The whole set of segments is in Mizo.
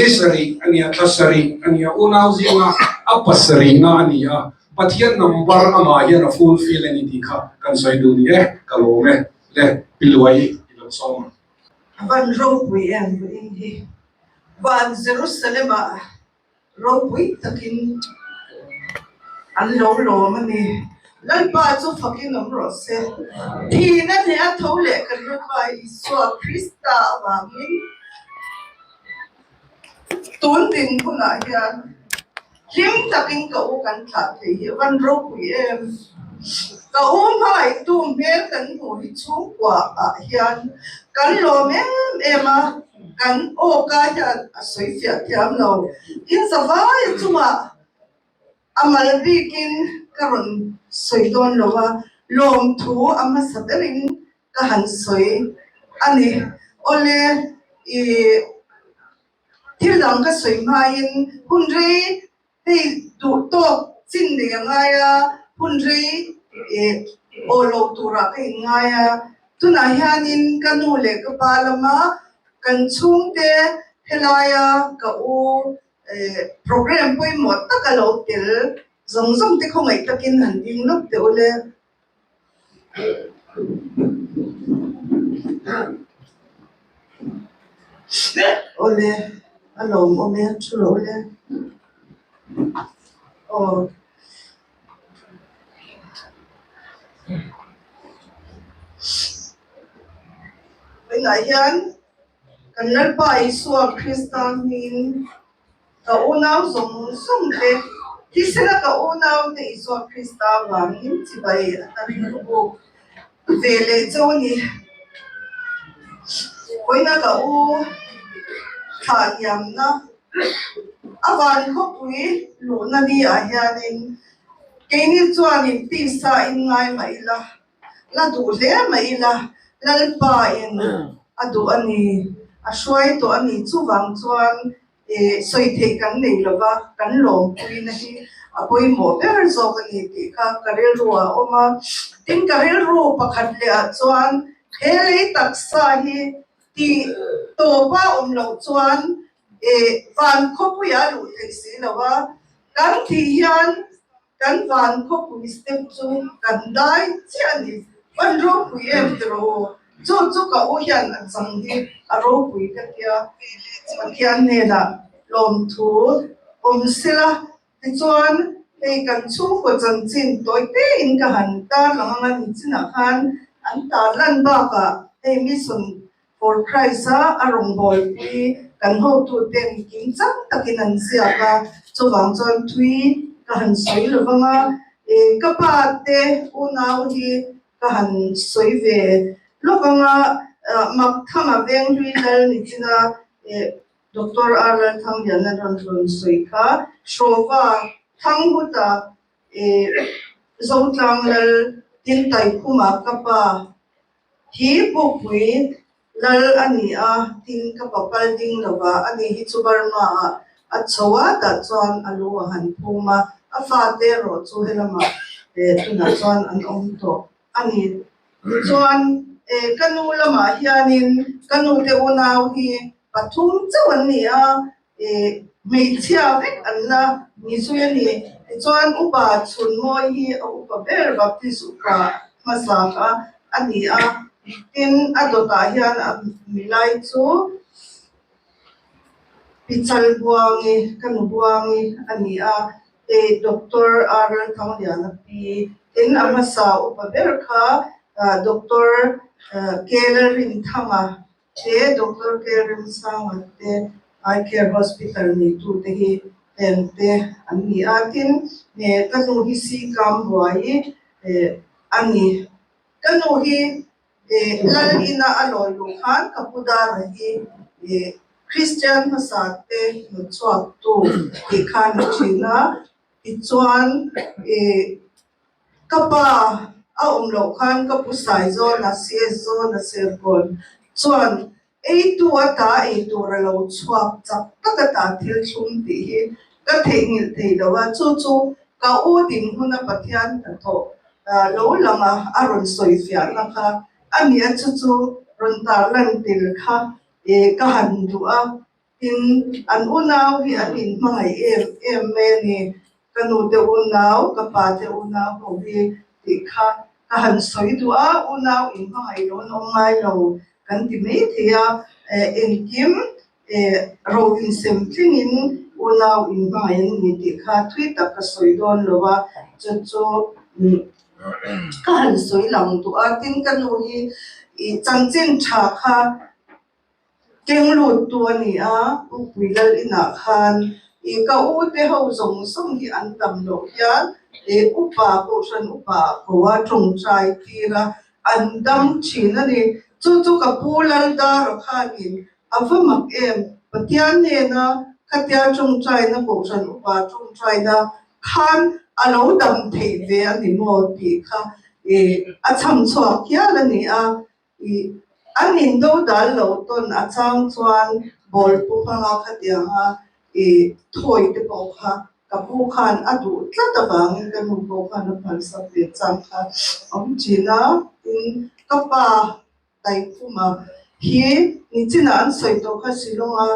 Ni sarih a nia, thla sarih a nia, unau zinga a pasarihna a ni a, Pathian number amah hian a fulfill a ni tih kha kan sawi duh ni e, ka lawm e, le Pi Luai i lo sawm ang. A van ropui em vawiin hi van Jerusalem ah Ropui takin an lo lawm a ni. Lalpa chu fakin awm rawh se. Thihna hneh a tho leh kan Lalpa Isua Krista avangin tun din hunah hian hlim takin ka u kan thlah thei hi a van ropui em. Ka u hmangaihtu hmel kan hmuh hi chhungkua ah hian kan lawm em em a. Kan awka hian a sawi fiah thiam lo. In zavai chungah a mal bikin ka rawn sawi dawn lo a, lawmthu a hmasa berin ka han sawi a ni. Awle, ih, thil dang ka sawi hmain hun rei Hei duh tawk chin nei a ngai a, hun rei eh aw lo turah ka inngai a. Tunah hianin ka nu leh ka pa lama kan chhungte helaia ka u eh program pawimawh tak a lo tel zawng zawng te khawngaih takin han ding lawk teh ule. Awle, a lawmawm e, thu lo le. Aw. Tunah hian kan Lalpa Isua Krista hmingin Ka unau zawng zawng te, thisena ka unau te Isua Krista vangin chibai a ta ring buk ve leh cheu a ni. Vawiina ka u thlah hniamna a van khawpui luhna ni ah hianin keini chuanin tisa in ngai mah ila, la duh hle mah ila, Lalpa in a duh a ni, a hruai tawh a ni. Chuvang chuan sawi theih kan nei lo va, kan lawmpuina hi a pawimawh ber zawk a ni tih kha ka rilru ah a awm a. Tin, ka rilru pakhat leh ah chuan he lei taksa hi tih tawpa awm loh chuan van khawpuiah a luh theih si lo a, kan thih hian Kan van khawpui step chu kan dai chiah a ni. Van ropui em ti rawh u. Chu chu ka u hian a chang hi a ropui ka tia. Pathian hnenah lawmthu awm sela tichuan hei kan chhungkaw chanchin tawi tein ka han tarlang anga nichinah khan an tarlan bakah hei mission For Christ-a a rawngbawlpui kan hotuten kim chang takin an ziak a, chuvang chuan thui ka han sawi lo vang a, ka pa te unau hi ka han sawi ve lawk ang a, Makthanga Venghlui Lal nichina Doctor R. Lalthangliana rawn rawn sawi kha, Hrawva Thanghuta Zotlang Lal Tintaikhuma ka pa Hi Pukpui lal a ni a, tin ka pa pal ding lo va, ani hi chu Burma ah a chho a, tah chuan a lu a han phum a, a fate erawh chu helamah tunah chuan an awm tawh a ni. Tichuan ka nu lamah hianin ka nute unau hi pathum chauh an ni a, Hmeichhia vek an la ni zui a ni. Tichuan Upa Chhunmawi hi a upa ber Baptist upa hmasa kha a ni a. Tin, a dawtah hian a milai chu Pichal Buangi, ka nu Buangi a ni a, hei Doctor R Lalthangliana pi. Tin, a hmasa upa ber kha Doctor K Lalrinthanga He Doctor K. Remsanga te Eye Care Hospital neitute hi heng te an ni a, tin ka nu hi Sikam buai a ni. Ka nu hi Lal ina a lawi luh khan ka pu Dara hi Kristian hmasa te hnawtchhuaktu tih khan a thin a, tichuan Ka pa a awm loh khan ka pu Saizawn a CS zawn a Serkawn chuan eitu ata ei tur a lo chhuak chak tak ata thil thlum tih hi ka theihnghilh thei lo a, chu chu ka u dinhmuna Pathian hnathawh lo langa a rawn sawi fiahna kha a ni a, chu chu rawn tarlan tel kha ka han duh a. Tin, an unau hi an inhmangaih em em mai a ni. Ka nu te unau, ka pa te unau ho hi tih kha ka han sawi duh a, unau inhmangaih lo an awm ngai lo kan ti mai thei a, engkim ro insem tlingin unau inhmangaih an ni tih kha thui tak ka sawi dawn lo a, chu chu ka han sawi lang duh a, tin ka nu hi chanchin tha kha Keng luttu a ni a, Pu Puilal inah khan i ka u te ho zawng zawng hi an tam loh hian i upa kohhran upa ko a tawngtai tir a, an dam thin a ni. Chu chu ka pu Laldara khanin a va mak em, Pathian hnena khatia tawngtaina kohhran upa tawngtaina khan a lo dam theih ve a ni maw tih kha i a chham chhuak hial a ni a. I an indo dal lo tawn a chang chuan ball pu hmanga khatianga i thawi te pawh kha ka pu khan a duh tlat avangin ka nu pawh khan a phalsak ve chang kha a awm thin a. Tin, ka pa Taikhuma hi nichinah an sawi tawh kha Shillong-a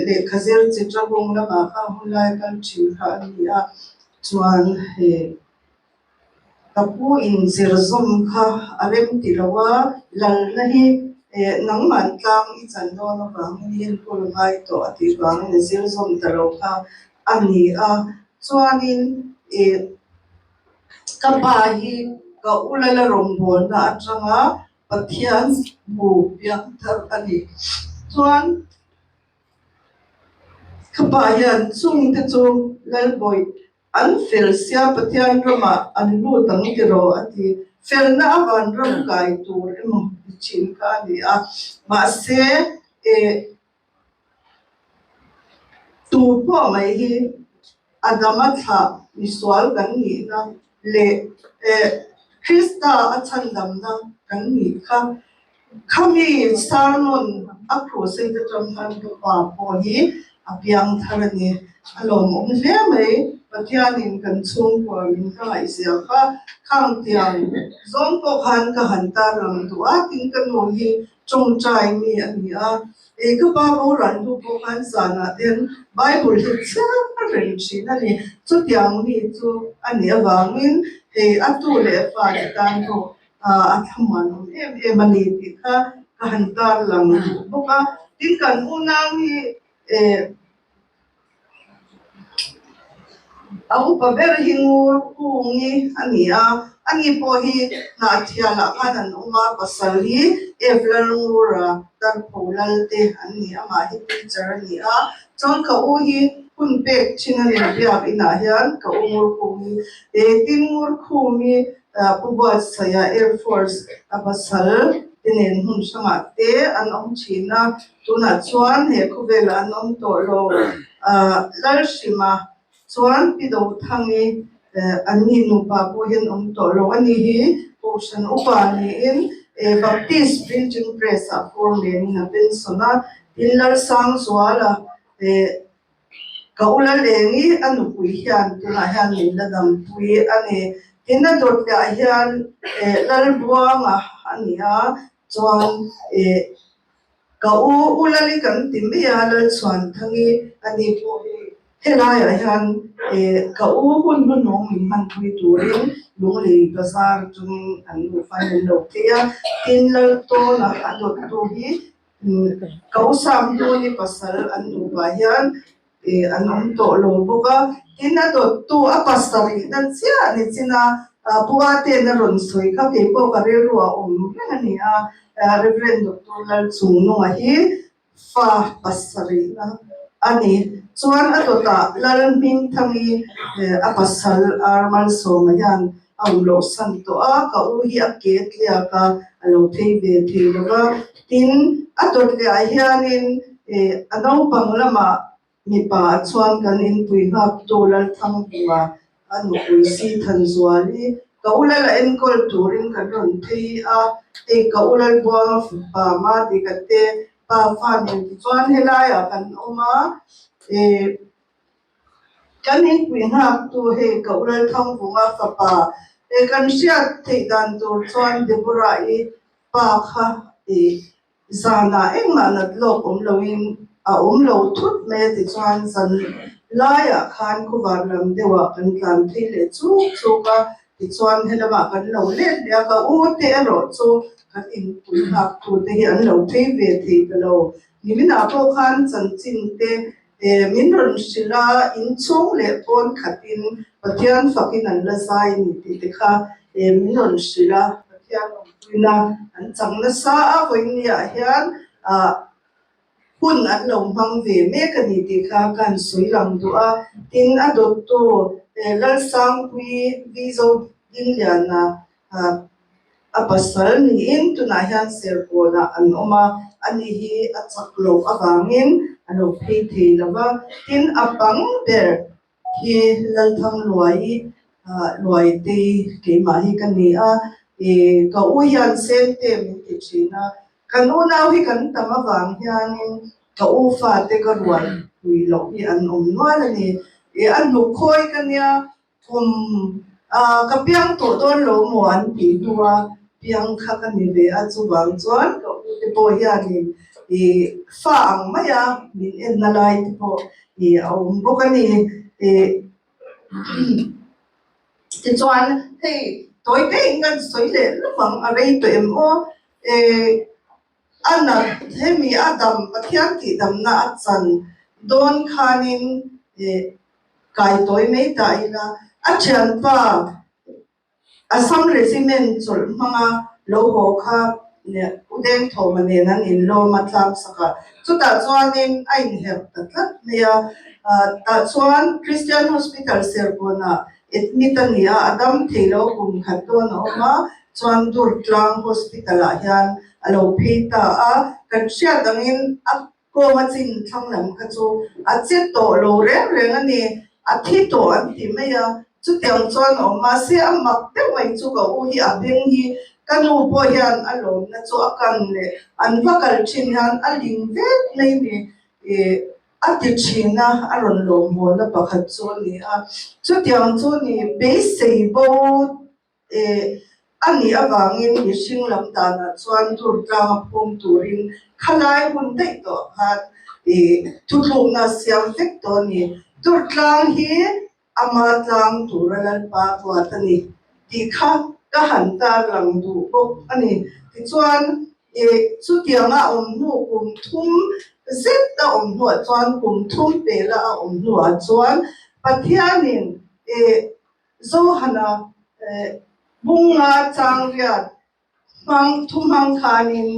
lehkha zir Chittagong lamah kha hunlai kal thin kha a ni a, chuan he Ka pu in zir zawm kha a rem ti lo a, lalna hi nangmah tlang i chan dawn avangin i enkawl ngai tawh a tih vangin a zir zawm ta lo kha a ni a. Chuanin ka pa hi ka u lala rawngbawlna atanga Pathian hmu piang thar a ni. Chuan ka pa hian chungte chu Lalbawih An fel sia Pathian ramah an lut ang tiraw a ti. Felna a vanram kai tur emaw ti thin kha a ni a. Mahse, eh, tu pawh mai hi Adama thlah misual kan nihna leh, eh, Krista a chhandamna kan nih kha. Khami sermon a crusade atang khan ka pa pawh hi a piang thar a ni. A lawmawm hle mai. Pathianin kan chhungkua min hmangaihzia kha khang tiang zawng pawh khan ka han tar lang duh a, tin ka nu hi tawngtai mi a ni a. Ei ka pa boral hnu pawh khan zanah ten Bible hi chhiar reng thin a ni. Chutiang mi chu a nih avangin hei a tu leh fate tan pawh a thlamuan awm em em a ni tih kha ka han tar lang duh bawk a. Tin, kan unau hi eh a upa ber hi ngur kungi a ni a, ani pawh hi Hnahthialah khan an awm a, pasal hi F Lalngura Tarpho Lal te an ni, amah hi teacher a ni a. Chuan ka u hi hun pek thin a ni biak inah hian ka u ngur kungi eh tin ngur khumi Pu Buatsaia Air Force a pasal te nen hmun hrangah te an awm thin a, tunah chuan he khawvelah an awm tawh lo. Lalhrima chuan Pi Dothangi an ni nupa pawh hi an awm tawh lo. Ani hi Kohhran upa niin Baptist Printing Press ah foreman in a pension a, tin Lalsangzuala Ka u la leng i a nupui hian tunah hian min la dampui a ni. Tin a dawtliah hian Lalbuanga a ni a, chuan ka u u Lali kan ti mai a, Lalchhuanthangi a ni pawh hi helaiah hian ka u hun hnuhnung min hmanpui turin Lunglei bazar atangin an nufa in an lo phei a, tin Laltawna a dawttu hi Ka u Samhnuni pasal an nupa hian an awm tawh lo bawk a, tin a dawttu a pasarihna chiah ni chin a, Pu Ate'n a rawn sawi kha kei pawh ka rilru a awm reng a ni a, Rev. Doctor Lalchungnunga hi fa pasarihna a ni. Chuan a dawtah Lalhmingthangi a pasal Ar Malsawma hian a awm loh san tawh a, ka u hi a ke tliak a, a lo phei ve thei lo va. Tin, a dawt leh ah hianin ih a naupang lamah mipa ah chuan kan inpui nghaktu Lalthangvunga a nupui si Thanzuali ka u lal a enkawl turin kan rawn phei a, hei ka u Lalbuanga fapa Madika te pa fa nen tichuan helaiah kan awm a, ih Kan inpui nghaktu hei ka u Lalthangvunga fapa he kan hriat theih dan tur chuan Deborah-i pa kha i zanah engmah nat lawk awm loin A awm lo thut mai a tichuan zan laiah khan khawvar lam deuhah kan tlan phei leh chuk chuk a, tichuan helamah kan lo let leh a, ka u te erawh chu kan inpui nghak tu te hi an lo phei ve thei ta lo. Niminah pawh khan chanchin te min rawn hrilh a, inchhung leh pawn khatin Pathian fakin an la zai a ni tih te kha min rawn hrilh a, Pathian awmpuina an chang nasa a, vawiinniah hian ah Hun an lo hmang ve mek a ni tih kha ka han sawi lang duh a. Tin, a dawttu Lalsangpui Vizo Dingliana a pasal niin tunah hian Serkawnah an awm a, ani hi a chak loh avangin a lo phei thei lo va. Tin, a bang ber Hi Lalthangluai Luaitei keimah hi ka ni a, ka u hian Sente min ti thin a, kan unau hi kan tam avang hianin ka u fate ka rual pui loh hi an awm nual a ni. A hnuk khawi ka nia, kum ka piang tawh dawn lo maw an tih hnua piang kha ka ni ve a, chuvang chuan ka u te pawh hianin fa ang maia min enna lai te pawh I a awm bawk a ni. I tichuan hei tawi te in kan sawi leh lawk ang a rei tawh em aw. I a nat hemi a dam Pathian tih damna a chan dawn khanin i kai tawi mai ta ila a thianpa Assam Regiment chawlh hmanga lo haw kha Udengthawma nen an inlawm a tlang sak a, chutah chuanin a inherh ta tlat mai a. Tah chuan Christian Hospital Serkawnah admit a ni a, a dam thei lo kum khat dawn a awm a, chuan Durtlang Hospital-ah hian a lo phei ta a, kan hriat angin a Kawng a chin thlang lam kha chu a che tawh lo reng reng a ni, a thi tawh an ti mai a, chutiang chuan awm mahse a mak deuh mai chu ka u hi a beng hi ka nu pawh hian a lawmna chu a kan leh an va kal thin hian a ling vek mai ni ih a ti thin a, a rawn lawm hawlna pakhat chu a ni a, chutiang chu ni beisei bo A nih avangin mihring lam danah chuan dur tlanga phum turin khalai hun daih tawh khan thuthlukna a siam vek tawh a ni. Dur tlang hi ama tlang tura Lalpa ruat a ni tih kha ka han tarlang duh bawk a ni. Tichuan, chutianga a awm hnu kum thum zet a awm hnuah chuan kum thum pela a awm hnuah chuan Pathianin Zohana bunga changriat hmang thu hmang khanin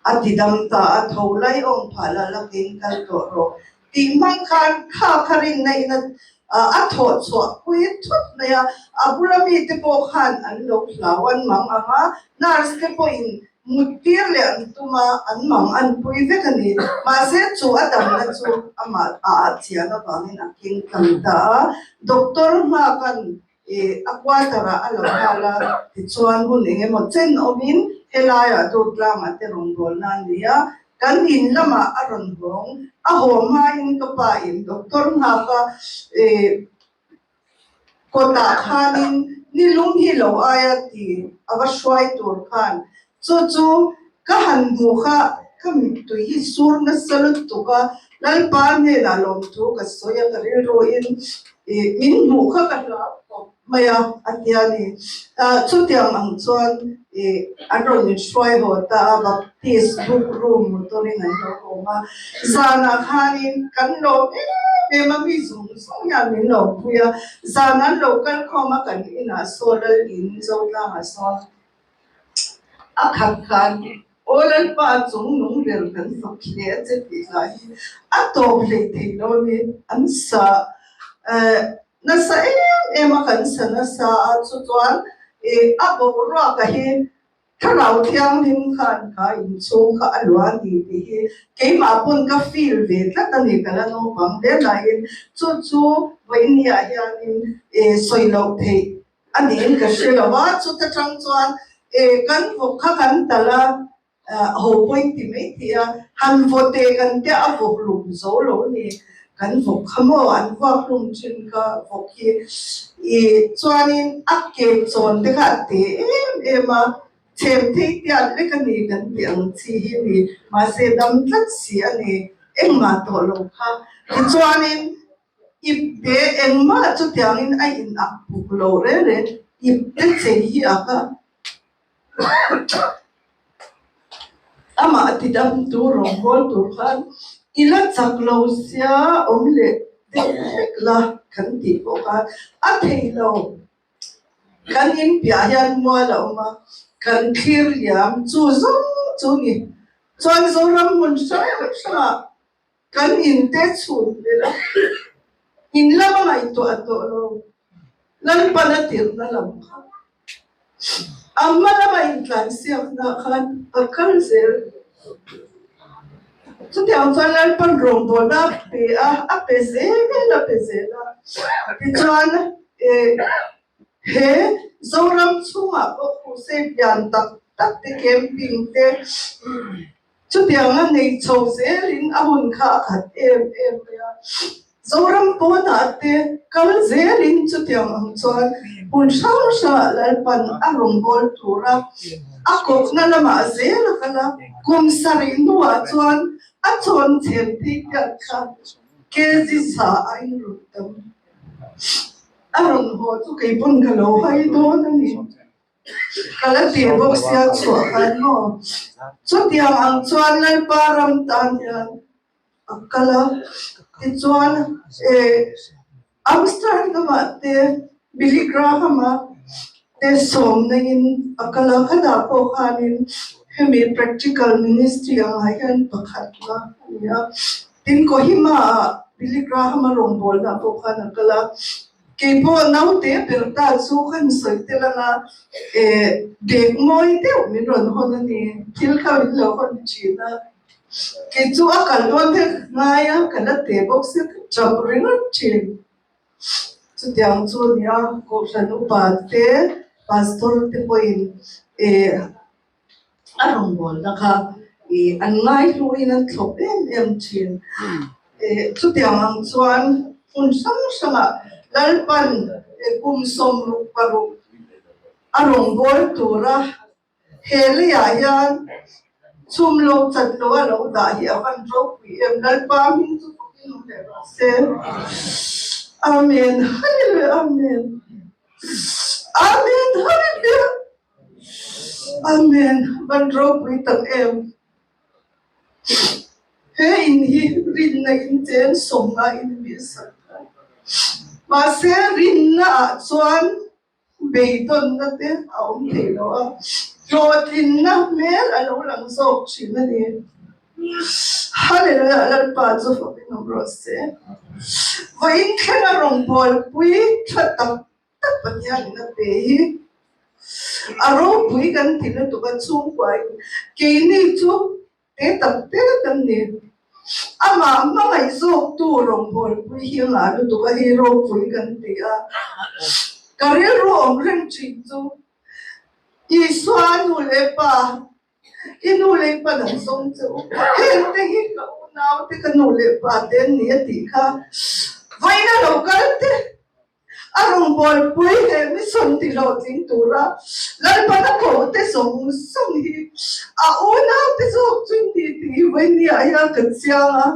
a ti dam ta a, tho lai awm phah lah lakin kal tawh rawh tih hmang khan kha kha rinna in a thawh chhuah pui thut mai a, a bula mite pawh khan an lo hlau an mang ang a, nurse te pawhin Muttir leh an tum a, an mang an pui vek a ni. Mahse, chu a damna chu amah a ah chian avangin a keng tlang ta a. Doctor Nghaka'n a quarter-ah a lo nghal a, tichuan hun eng emaw chen awmin helaiah Durtlangah te rawngbawlna a ni a, kan in lamah a rawn hawng. A haw hmain ka pa in Doctor Nghaka Kawtah khanin ni lung hi lo aia ti a va hruai tur khan chu chu ka han hmuh kha ka mittui hi sur nasa lutuk a, Lalpa hnenah lawmthu ka sawi a ka rilruin ih min hmuh kha ka hlau khawp mai a a ti a ni. Chutiang ang chuan ih an rawn inhruai haw ta a, Baptist book room motor-in an lo awm a, zanah khanin kan lawm em em a, mi zawng zawng hian min lo pui a, zan an lo kal khawm a kan inah saw Lalin Zotlangah sawn a khat khan Aw Lalpa chung nung ber kan fak hle a che tih lah hi a tawp hlei thei lo a ni, an sa nasa em em a kan sa nasa a, chu chuan a boruaka hi Thlarau Thianghlim khan kha inchhung kha a luah a ni tih hi keimah pawn ka feel ve tlat a ni, ka la naupang hle laiin chu chu vawinia hianin sawi loh theih a niin ka hre lo a, chuta tang chuan kan vawk kha kan talh a, ho pawhin ti mai thei a, han vawte kan tia a vawk hlum zo lo a ni, kan vawk kha maw an vuak hlum thin kha vawk hi chuanin a ke chawn te kha a te em em a. Chhem thei tiat vek a ni kan tih ang chi hi a ni. Mahse dam tlat si a ni. Engmah tawh lo kha. Tichuanin ipte engmah chutiangin a in ak puk lo reng reng. Ipte chei hi a ka Amah tidam tur rawngbâwl tur khan i la chak lo sia awm leh deuh hlek la kan tih pawh khan a thei lo. Kan in piah hian mual a awm a, kan thlir liam chu zawng chu ni. Chuan Zoram hmun hrang hrangah Kan inte chhun vel a, in lama ngaihtuah tawh lo, Lalpan a tirhna lam kha a hma lama intlansiakna khan a kal zel. Chutiang chuan Lalpan rawngbawlna a pe a, a pe zel a pe zel a. Tichuan he Zoram chhungah pawh crusade lian tak tak te, camping te, Chutianga nei chho zelin a hun kha a khat em em mai a. Zoram pawnah te kal zelin chutiang ang chuan hun hrang hrangah Lalpan a rawngbâwl tura a kawkna lamah zel a kal a. Kum sarih hnuah chuan a chawn chhem phei tiat kha kg za a inrawn tam. A rawn haw chu kei pawn ka lo hai dawn a ni. Ka la ti bawk sia chhuah khan maw? Chutiang ang chuan Lalpa ram tan hian a kal a, tichuan eh Amsterdam-ah te Billy Graham-a te sawmna in a kal a, khatah pawh khanin hemi practical ministry angah hian pakhatna a ni a, tin Kohima-ah Billy Graham-a rawngbawlna pawh khan a kal a. Kei pawh naute ber ta chu ka ni sawi tel ang a, eh bag mawi deuh min rawn hawn a ni, thil kha min lo hawn thin a. Kei chu a kal dawn te ka ngai a, ka la teh bawk sia ka tap ringawt thin. Chutiang chu a ni a, Kohhran upa te, Pastor te pawhin eh a rawngbawlna kha ih an ngaihluin an thlawp em em thin. Ih chutiang ang chuan hmun hrang hrangah Lalpan kum 66 a rawngbâwl tura he leiah hian chhum lo chat lo a lo dah hi a van ropui em. Lalpa hming chu fakin awm leh rawh se. Amen. Hallelujah. Amen. Amen. Hallelujah. Amen, van ropui tak em. He in hi rinna in chen sawmna in mi sak a. Mahse rinna ah chuan beidawnna te a awm thei lo a, hlawhtlinna hmel a lo lang zawk thin a ni. Hallelujah, Lalpa chu fakin awm rawh se. Vawiin thlenga rawngbawlpui tha tak tak Pathian in a pe hi a ropui kan ti lutuk a chhungkuain keini chu te tak te kan ni. Amah hmangaih zawktu rawngbawlpui hi a ngah lutuk a hei ropui kan ti a. Ka rilru awm reng thin chu Isua nu leh pa I nu leh i pa dang zawng che u. Heng te hi ka unau te ka nu leh pa te an ni a tih kha vawiin a lo kal te a rawngbawlpui he mission ti hlawhtling tura Lalpan a koh te zawng zawng hi a unau te zawk chu ni tih hi vawiin ni ah hian ka chiang a,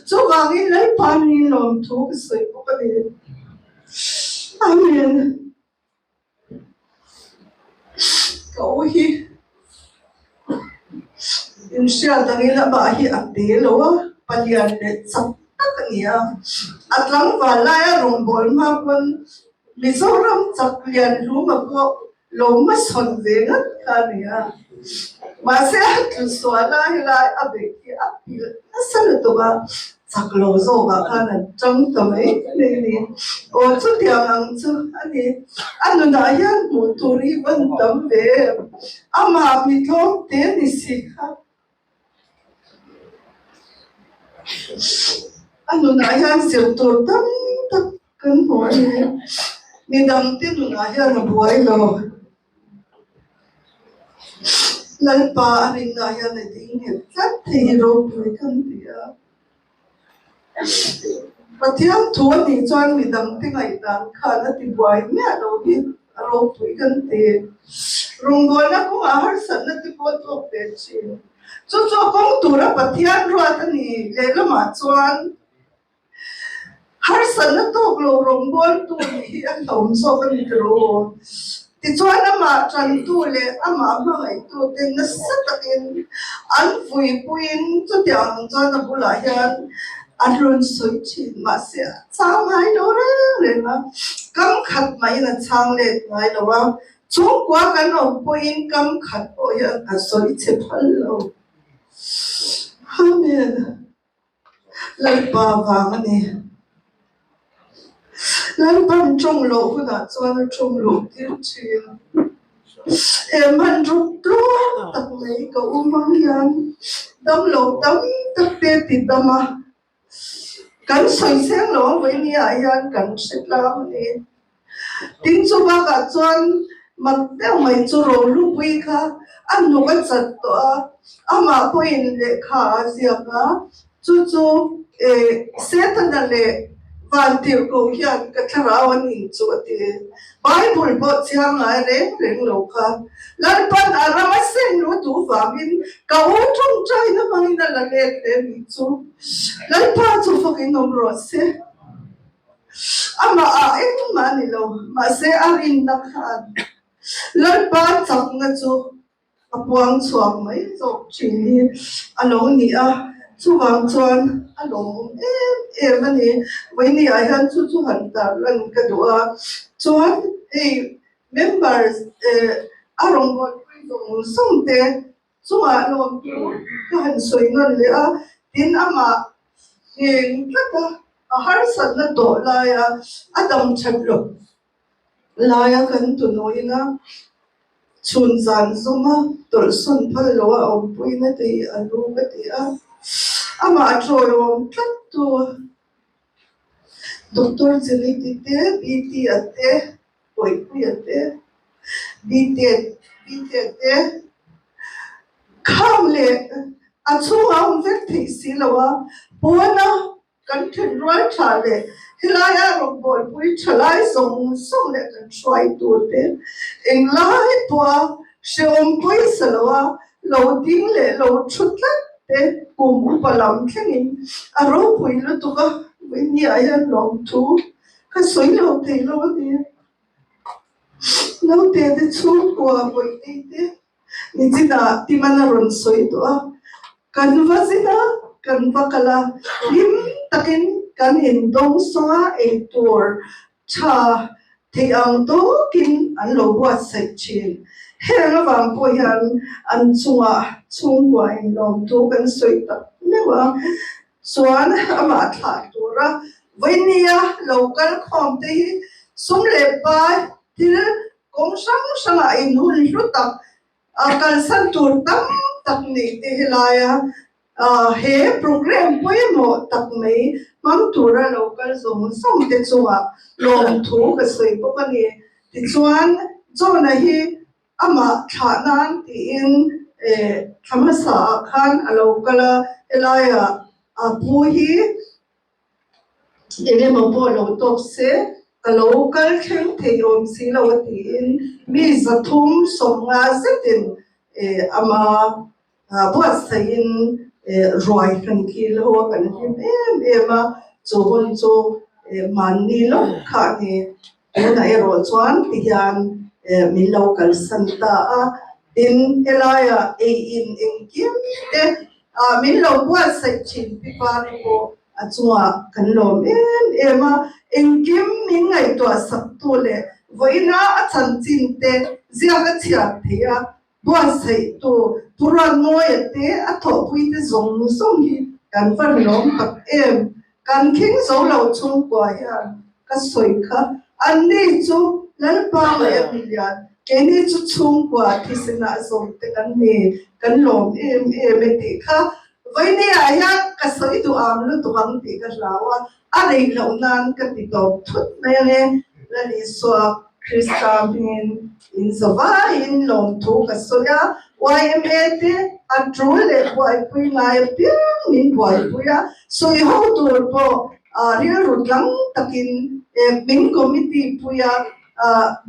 chuvangin Lalpa ni lawmthu ka sawi bawk a ni. Amen. Ka u hi inhriat angin amah hi a te lo a, palian leh chak tak a ni a. A tlangval laia rawngbâwl hma pawn Mizoram chak lian hluma pawh lo hmasawn ve ngat kha a ni a. Mahse a tlu sual a, helai a bek hi a pilh nasa lutuk a. Chak lo zawkah khan an tang ta mai mai a ni. Aw chutiang ang chu a ni. A nunah hian hmuh tur hi van tam ve em? Amah mi tlawm te ni si kha. A nunah hian zir tur tam tak kan hmu a ni. Midangte nunah hian a buai lo. Lalpa a rinna hian a ding nghet tlat thei hi ropui kan ti a. Pathian thu a nih chuan midangte ngaihdan khan a ti buai miah lo hi. A ropui kan ti. Rawngbawlna kawngah harsatna te pawh a tawk ve thin. Chu chu a kawng tura Pathian ruat a ni. Lehlamah chuan harsatna tawk lo rawngbawltu nih hi a hlawm zawk a ni tiraw? Tichuan amah tantu leh amah hmangaihtu te nasa takin an vuipuiin chutiang ang chuan a bulah hian a rawn sawi thin. Mahse a chhang ngai lo reng reng a, kam khat mahin a chhang let ngai lo a, chhungkua kan awm pawhin kam khat pawh hian a sawi chhe phal lo. Amen. Lalpa vang a ni. Lalpan tawng loh hunah chuan a tawng loh tir thin. He hmanruk tlawm tak mai ka um ang hian damlo tam tak te ti dam a, kan sawi seng lo ang vawinia ah hian kan hre tlang a ni. Tin chu bakah chuan mak deuh mai chu Rohlupui kha a hnuk a chat tawh a, amah pawhin lehkha a ziak a, chu chu Setana leh Vantirhkoh hian ka thlarau an inchuh a ti. Bible pawh chhiar ngai reng reng lo kha Lalpan a ram a seng lu duh vangin ka u tawngtaina hmangin a la let leh a nih chu. Lalpa chu fakin awm rawh se. Amah ah engmah a ni lo, mahse a rinna khan Lalpa chakna chu a puang chhuak mai zawk thin hi a lo ni a, chuvang chuan a lawmawm em em a ni. Vawiini ah hian chu chu han tarlan ka duh a, chuan hei members a rawngbawlpui zawng zawng te Chungah lawmtu ka han sawi nawn leh a, tin amah ngheng tlat a, a harsatna tawh laia a dam that loh laia kan tunuin a chhun zan zawm a, tawlhsawn phal lo a awmpuina te hi a lu ka ti a, amah tawiawm tlat tu Doctor Jenny te, BT a te, Pawihpuia te, Bite Bite te kham leh a chhungah a awm vek theih si lo a, pawna kan thenrual tha leh helaia rawngbawlpui tha lai zawng zawng leh kan hruaitu te englai pawha hrehawm pawisa lo a lo ding leh lo thu tlat te kum upa lam thlengin a ropui lutuk a, vawinia hian lawmthu Ka sawi lo thei lo a ni. Naute te chhungkua Bawihtei te nichinah Timan a rawn sawi tawh a, kan va zin a, kan va kal a, hlim takin kan indawng sawng a, eitur tha theih ang tawkin an lo buatsaih thin. Heng avang pawh hian an chungah chhungkua inlawmthu kan sawi tak meuh a. Chuan amah thlah tura vawinia lo kal khawm te hi sum leh pai thil kawng hrang hrangah inhun hlu tak kalsan tur tam tak nei te helaia he programme pawimawh tak mai hmang tura lo kal zawng zawng te chungah lawmthu ka sawi bawk a ni. Tichuan John-a hi Amah thlah nan tiin thla hmasa ah khan a lo kal a, helaiah a pu hi eng emaw pawh lo tawk se ka lo kal thleng thei awm si lo a tiin mi 350 zetin ama buatsaihin ruai kan kil ho a, kan hlim em em a, chu hun chu mahni lawk kha a ni. Tunah erawh chuan ti hian min lo kalsan ta a, tin helaiah ei in engkim te min lo buatsaih thin Pipari pawh a chungah kan lawm em em a, engkim min ngaihtuah saktu leh vawiina a chanchin te ziak a chhiat theih a, Buatsaihtu Puruanmawia te a thawhpuite zawng zawng hi kan va lawm tak em? Kan khing zo lo chhungkua hian ka sawi kha, anni chu Lalpa ngaih a milian, keini chu chhungkua thisenah zawmte kan ni, kan lawm em em e tih kha Vawinia hian ka sawi duh ang lutuk ang tih ka hlau a, a rei loh nan ka ti tawp thut mai ang e. Lal Isua Krista hmingin in zavaiin lawmthu ka sawi a, yma te a tul leh buaipui ngai apiang min buaipui a, sawi ho tur pawh rilru tlang takin min committee pui a.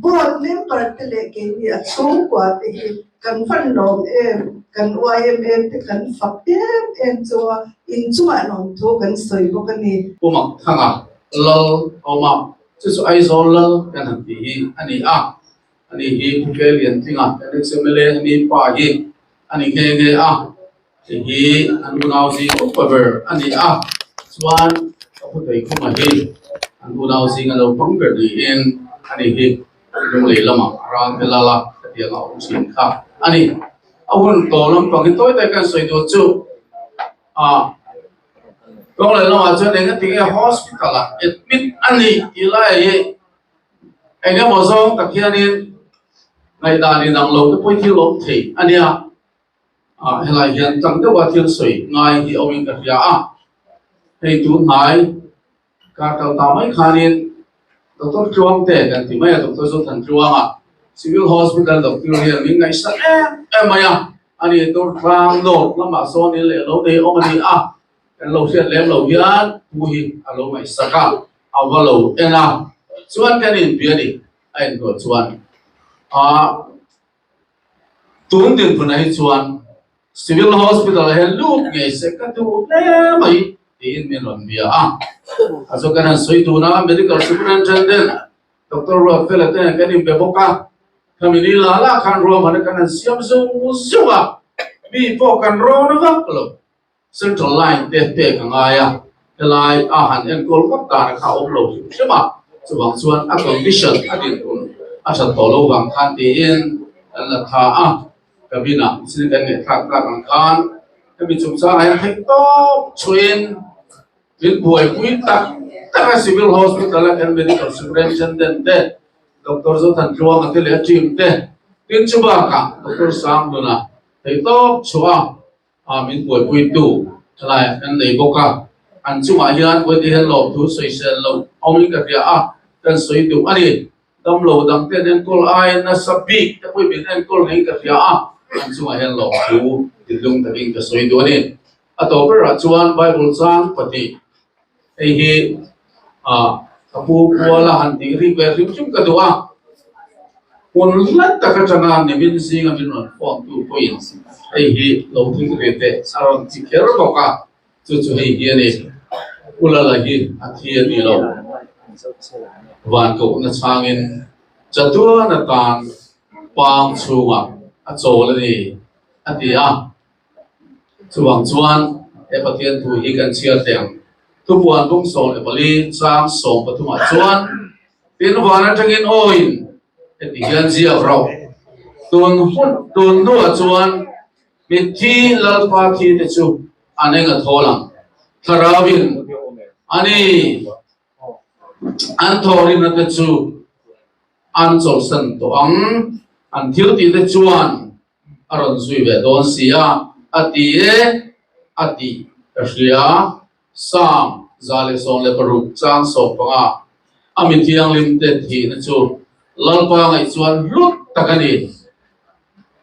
Board member te leh keini a chhungkua te hi kan van lawm em, kan YMA te kan fak em em chu a, inchungah lawmthu kan sawi bawk a ni. Pu Makthanga Lal awm a, chu chu Aizawl Lal kan han tih hi a ni a, ani hi Pu Ke Liantlinga kan ex-MLA a ni pa hi a ni nghe nghe a, hei hi an unau zing upa ber a ni a, chuan ka pu Teikhuma hi an unau zinga naupang ber niin a ni hi Lunglei lamah a ral te lal a, hetiang a awm thin kha a ni. A hun tawh lampang hi tawi tawi kan sawi duh chu a. Lunglei lamah chuan engati nge hospital ah admit a nih tih lai hi eng emaw zawng tak hianin ngaihdan inang lo te pawh hi thil awm thei a nia. Ah helai hian tlang deuha thil sawi ngai hi awmin ka hria a, hei tun hnai kar kal ta mai khanin Doctor Tluangte kan ti mai a, Doctor Zothan Tluanga Civil Hospital doctor hian min ngaihsak em em mai a, ani tur tlang dawt lamah sawn in leh lo nei awm a ni a, kan lo hriat lem lo hian pu hi a lo ngaihsak a, a va lo en a, chuan kan inbia a ni a intuah chuan ah. Tun dinhmunah hi chuan Civil Hospital ah hian lut ngei se ka duh hle mai tiin min rawn bia a. A chu kan han sawi dun a, Medical Superintendent Doctor Ruatfela te nen kan inbe bawk a, khami ni la la khan ruahmanna kan han siam zung zung a, mi pawh kan rawn vak lo. Central line te pek a ngai a, helai a han enkawl vak dan kha a awm lo hrim hrim a, chuvang chuan a condition a dinhmun a that tawh lo vang khan tiin kan la tha a, cabin ah chin kan ngaihthlak tak ang khan hemi chungchangah hian theih tawp chhuiin min buaipui tak tak a Civil Hospital a kan Medical Superintendent te Doctor Zothantluanga te leh a team te tin chu bakah Doctor Sanghluna theih tawp chhuah a. A min buaipuitu thalai ah kan nei bawk a, an chungah hian vawiin hian lawmthu sawisel loh awmin ka hria a, kan sawi duh a ni. Damlo dangte an enkawl aiin nasa bik te pawhin min enkawl ngeiin ka hria a, an chungah hian lawmthu thinlung takin ka sawi duh a ni. A tawp berah chuan Bible chang pahnih hei hi ka pu kuala han tih rik ve hrim hrim ka duh a, hmun hlat tak atanga nimin zinga min rawn phone tu pawhin hei hi lo thing ve teh a rawn ti kher bawk a, chu chu hei hi a ni. Pu Lala hi a thi a ni lo, van kohna changin chatuan atan pang chhungah a chawl a ni a ti a. Chuvang chuan he Pathian thu hi kan chhiar teh ang. Thupuan bung 14 chang 13 ah chuan, Tin van atangin awiin heti hian ziak rauh, Tun hun tun hnuah chuan mitthi Lalpa thi te chu an eng a thawl ang, Thlarauin a ni an thawhrimna te chu an chawlhsan tawh ang, an thil tih te chuan a rawn zui ve dawn si a, a ti e, a tih ka hria. Psalm 116 chang 15, A mi thianghlim te thihna chu Lalpa ngaih chuan hlut tak a ni.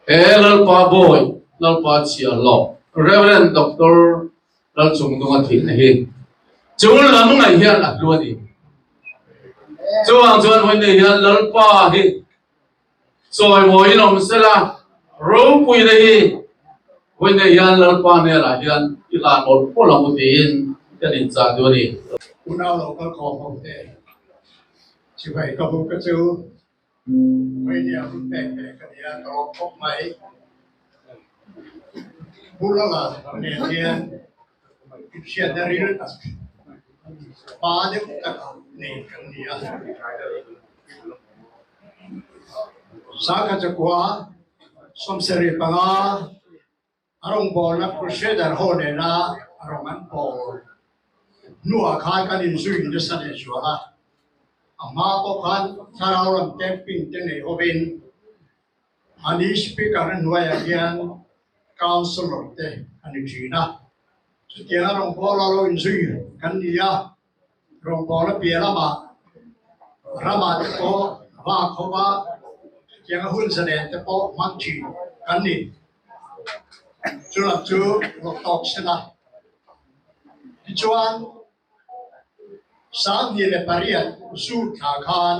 He Lalpa bawi, Lalpa chhiahhlawh, Rev. Doctor Lalchungdunga thihna hi chu lam ngaih hian a hlu a ni. Chuvang chuan vawiin hian Lalpa hi Chawimawiin awm sela, ropuina hi vawiin hian Lalpa hnenah hian i hlan mawlh mawlh ang u tiin kan inchah duh a ni. Unau lo kal khawm ho te, chibai ka bu ka chu vawiin hun pek ve ka nia ka lawm khawp mai. Pu Lala nen hian inhriatna ril tak pa deuh takah nei kan ni a. Sangha chakua 75 a rawngbawlna Crusader ho nena rawng an pawl hnuah khan kan inzui nasa leh zual a. A hma pawh khan thlarau lam camping te nei hovin Ani Speaker hnuaiah hian Councillor te a ni thin a. Chutianga rawngbawla lo inzui kan ni a. Rawngbawla piah lamah ramah te pawh vak ho a, chutianga hun zalen te pawh hmang thin kan ni. Chu lam chu rawh tawk se la. Tichuan, 28 June thla khan.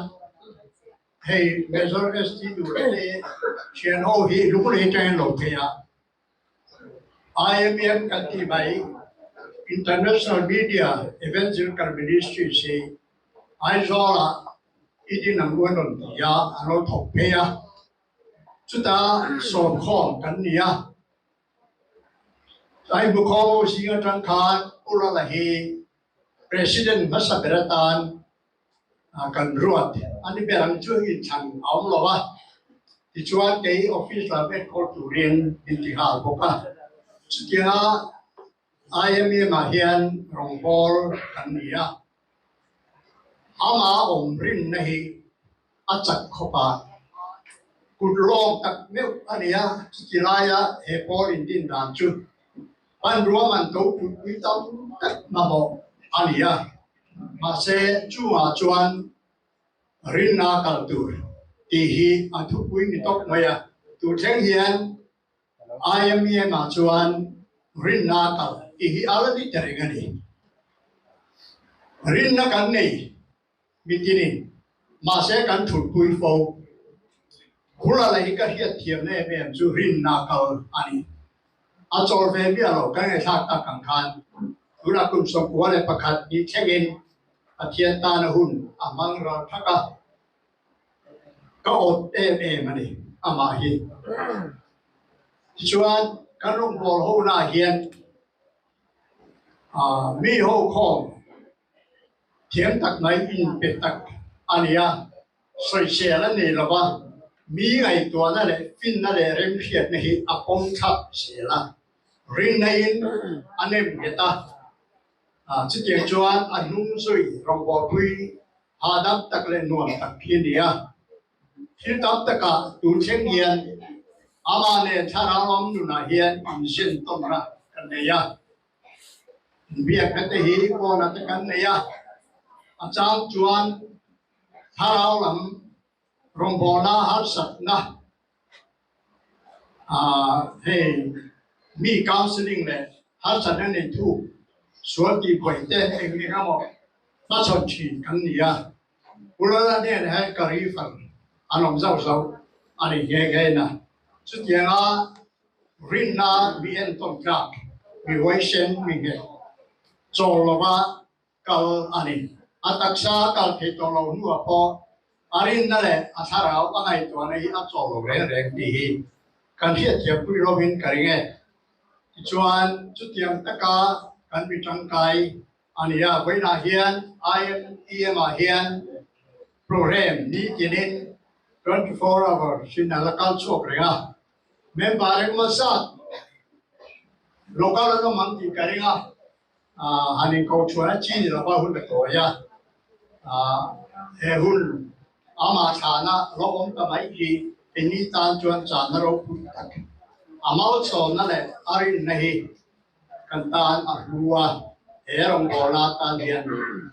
Hei Major ST Dura te thian ho hi lunglei atangin lo phei a, IMM kan tih mai International Media Evangelical Ministries hi Aizawl-ah i din ang u an rawn ti a, an lo thawk phei a, chuta sawmkhawm kan ni a. Aihmukhawm zing atang khan Pu Lala hi President hmasa ber atan kan ruat a ni ber ang chu inthlan a awm lo a, tichuan kei office lam enkawl turin min ti nghal bawk a, chutianga IMM ah hian rawngbâwl kan ni a, amah awm rinna hi a chak khawp a, kut lawng tak meuh a ni a, chuti laia he pawl indin dan chu hmanrua man to putpui tam tak mamawh a ni a, mahse chungah chuan rinna kal tur tih hi a thupui ni tawp mai a, tun thleng hian IMEM ah chuan rinna kal tih hi a la ni ta reng a ni. Rinna kan nei mitinin mahse kan thutpui fo. Hula leh hi ka hriat thiamna em em chu rinna kal a ni. A chawl ve miah lo kan ngaihthlak tak ang khan tunah kum 91 ni thlengin Pathian tana hun a hmang ral thak a. Ka awt em em a ni amah hi. Tichuan kan rawngbâwl honaah hian mi ho khawm thiam tak mai inpe tak a ni a, sawisel a nei lo va, mi ngaihtuahna leh finna leh remhriatna hi a pawm thlap zel a, rinna-in a nem nghet a. Chutiang chuan a hnung zui rawngbâwlpui hahdam tak leh nuam tak hi a ni a. Thil tam takah tun thleng hian amah nen thlarau ram nunah hian inzin tawnna kan nei a. Inbiakna te hi kawna te kan nei a, a chang chuan thlarau lam rawngbawlna harsatna hei mi counselling leh harsatna nei thu sual tih buai te eng eng emaw hmachhawn thin kan ni a. Pu Lala hnenah hian ka refer an awm zauh zauh a ni nghe nghe na. Chutianga rinna mi entawn tlak, mi huaisen, mi nghet chawl lova kal a ni. A taksa a kal thei tawh lo hnuah pawh a rinna leh a thlarau a ngaihtuahna hi a chawl lo reng reng tih hi kan hriatthiampui lovin ka ring e. Tichuan, chutiang taka kan mi tangkai a ni a, vawiinah hian IMEM ah hian program nitinin 24 hours in a la kal chhuak reng a, member engemaw zat local an awm ang tih ka ring a. Han inko chuan a chi ni lova hun a tawi a, he hun amah thlahna lo awm ta mai hi keini tan chuan channa ropui tak a malsawmna leh a rinna hi kan tan a hlu a, he rawngbawlna tan hian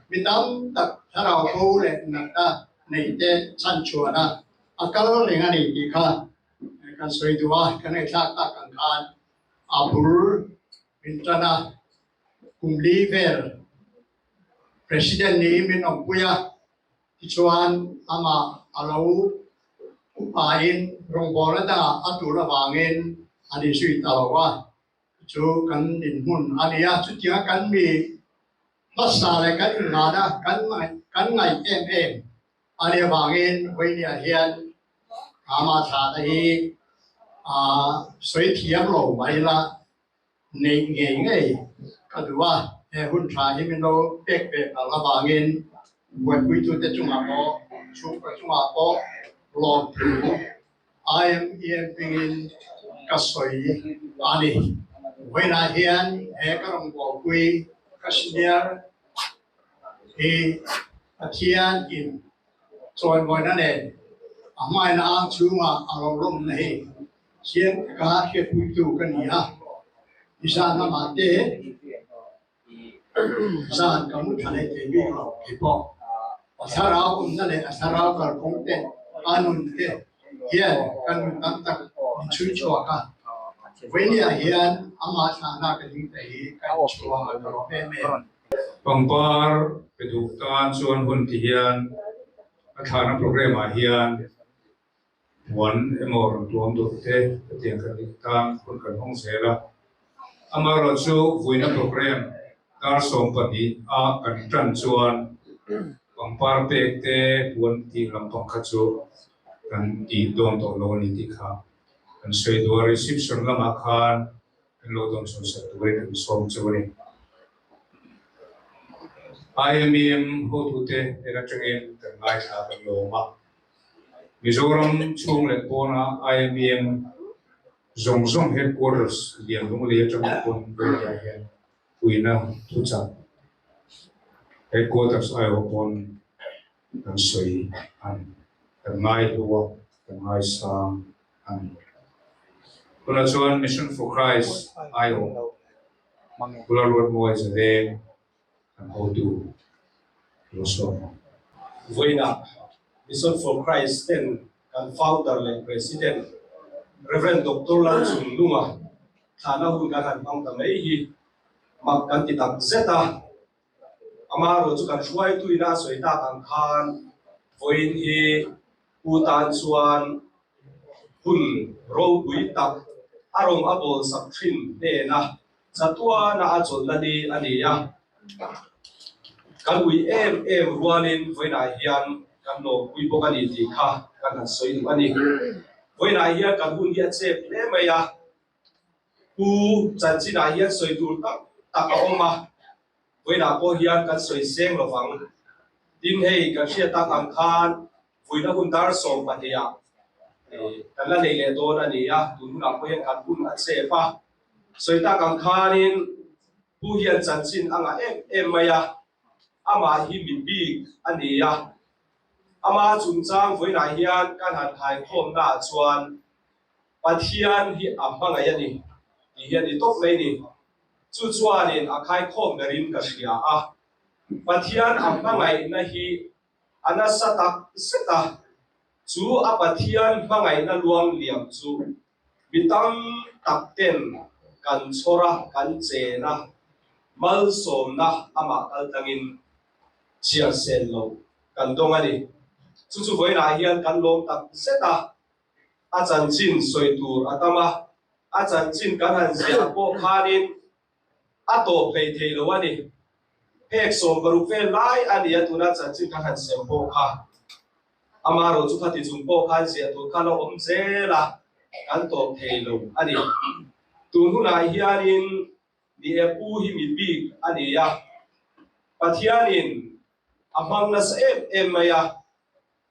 mi tam tak thlarau bo leh natna neite chhanchhuahna a kal reng a ni tih kha kan sawi duh a, kan ngaihthlak tak ang khan a bul Min tan a, kum li vel President niin min awmpui a, tichuan amah a lo upain rawngbawlna dangah a tur avangin a ni zui ta lo a, chu kan inhmun a ni a, chutianga kan mi hmasa leh kan inngahna kan kan ngaih em em a nih avangin vawinia hian amah thlahna hi a sawi thiam lo mai la. Neih ngei ngei ka duh a, he hun tha hi min lo pek ve palh avangin buaipuitute chungah pawh, chhungkaw chungah pawh lawmthu IMEM hmingin ka sawi a ni. Vawiinah hian he ka rawngbawlpui ka senior hi Pathian in chawimawina nen a hmaina ang chhungah a lo lawmna hi Chiang taka hriatpuitu ka ni a, nizan lamah te zan ka mu tha leh thei bik lo kei pawh. A thlarau awmna leh a thlarau kalkawng te, a nun te hian ka nun tam tak min chhui chhuak a. Vawinia hian amah thlahna ka ding ta hi ka inchhuang a, ka lawm em em. Pangpar pe duh tan chuan hun ti hian. A thlahna programme ah hian puan emaw rawn tuam duh te hetiang kan nih tan hun kan hawng zel a. Amaherawhchu vuina programme dar 12 a kan tan chuan pangpar pek te puan tih lampang kha chu kan tih dawn tawh lo a ni tih kha kan sawi duh a. Reception lamah khan kan lo dawn chhawn sak turin kan sawm cheu a ni. IMEM hotute en atangin kan ngaithla kan lawm a. Mizoram chhung leh pawna IMEM zawng zawng headquarters lian lunglei atanga pawn area hian puina thuchah headquarters aiawh pawn kan sawi a ni. Kan ngaihlu a, kan ngaisang a ni. Tunah chuan Mission for Christ aiawh Pula Ruatmawi Zaleng kan hotu lo sawm ang. Vawiinah Mission for Christ ten kan founder leh President Rev. Doctor Lalchungnunga thlahna hun kan han hmang ta mai hi mak kan ti tak zet a. Amaherawh chu kan hruaituin a sawi tak ang khan vawiin hi Pu tan chuan hun ropui tak a rawng a bawl sak thin hnena chatuana a chawlhna ni a ni a. Kan ui em em rualin vawiinah hian kan lawmpui bawk a ni tih kha kan han sawi duh a ni. Vawiinah hian kan hun hi a chep hle mai a. Pu chanchinah hian sawi tur tak tak a awm a, vawiinah pawh hian kan sawi seng lo vang. Tin, hei kan hriat tak ang khan vawiina hun dar 12 ah kan la nei leh dawn a ni a, tun hunah pawh hian kan hun a chep a. Sawi tak ang khanin Pu hian chanchin a ngah em em mai a, amah hi mi bik a ni a. Ama chungchang vawiinah hian kan han khaikhawmnaah chuan Pathian hi a hmangaih a ni tih hi a ni tawp mai ni. Chu chuanin a khaikhawm berin ka hria a. Pathian a hmangaihna hi a nasa tak zet a, chu a Pathian hmangaihna luang liam chu mi tam tak ten kan chhawr a, kan chen a, malsawmna amah kal tlangin chhiar sen lo kan dawng a ni. Chu chu vawiinah hian kan lawm tak zet a. A chanchin sawi tur a tam a, a chanchin kan han ziah pawh khanin a tawp hlei thei lo a ni. Phek 16 vel lai a ni a tuna chanchin kan han sem pawh kha. Amaherawh chu khati chung pawh khan ziah tur kha la awm zel a, kan tawp thei lo a ni. Tun hunah hianin ni e pu hi mi bik a ni a, Pathianin a hmang nasa em em mai a,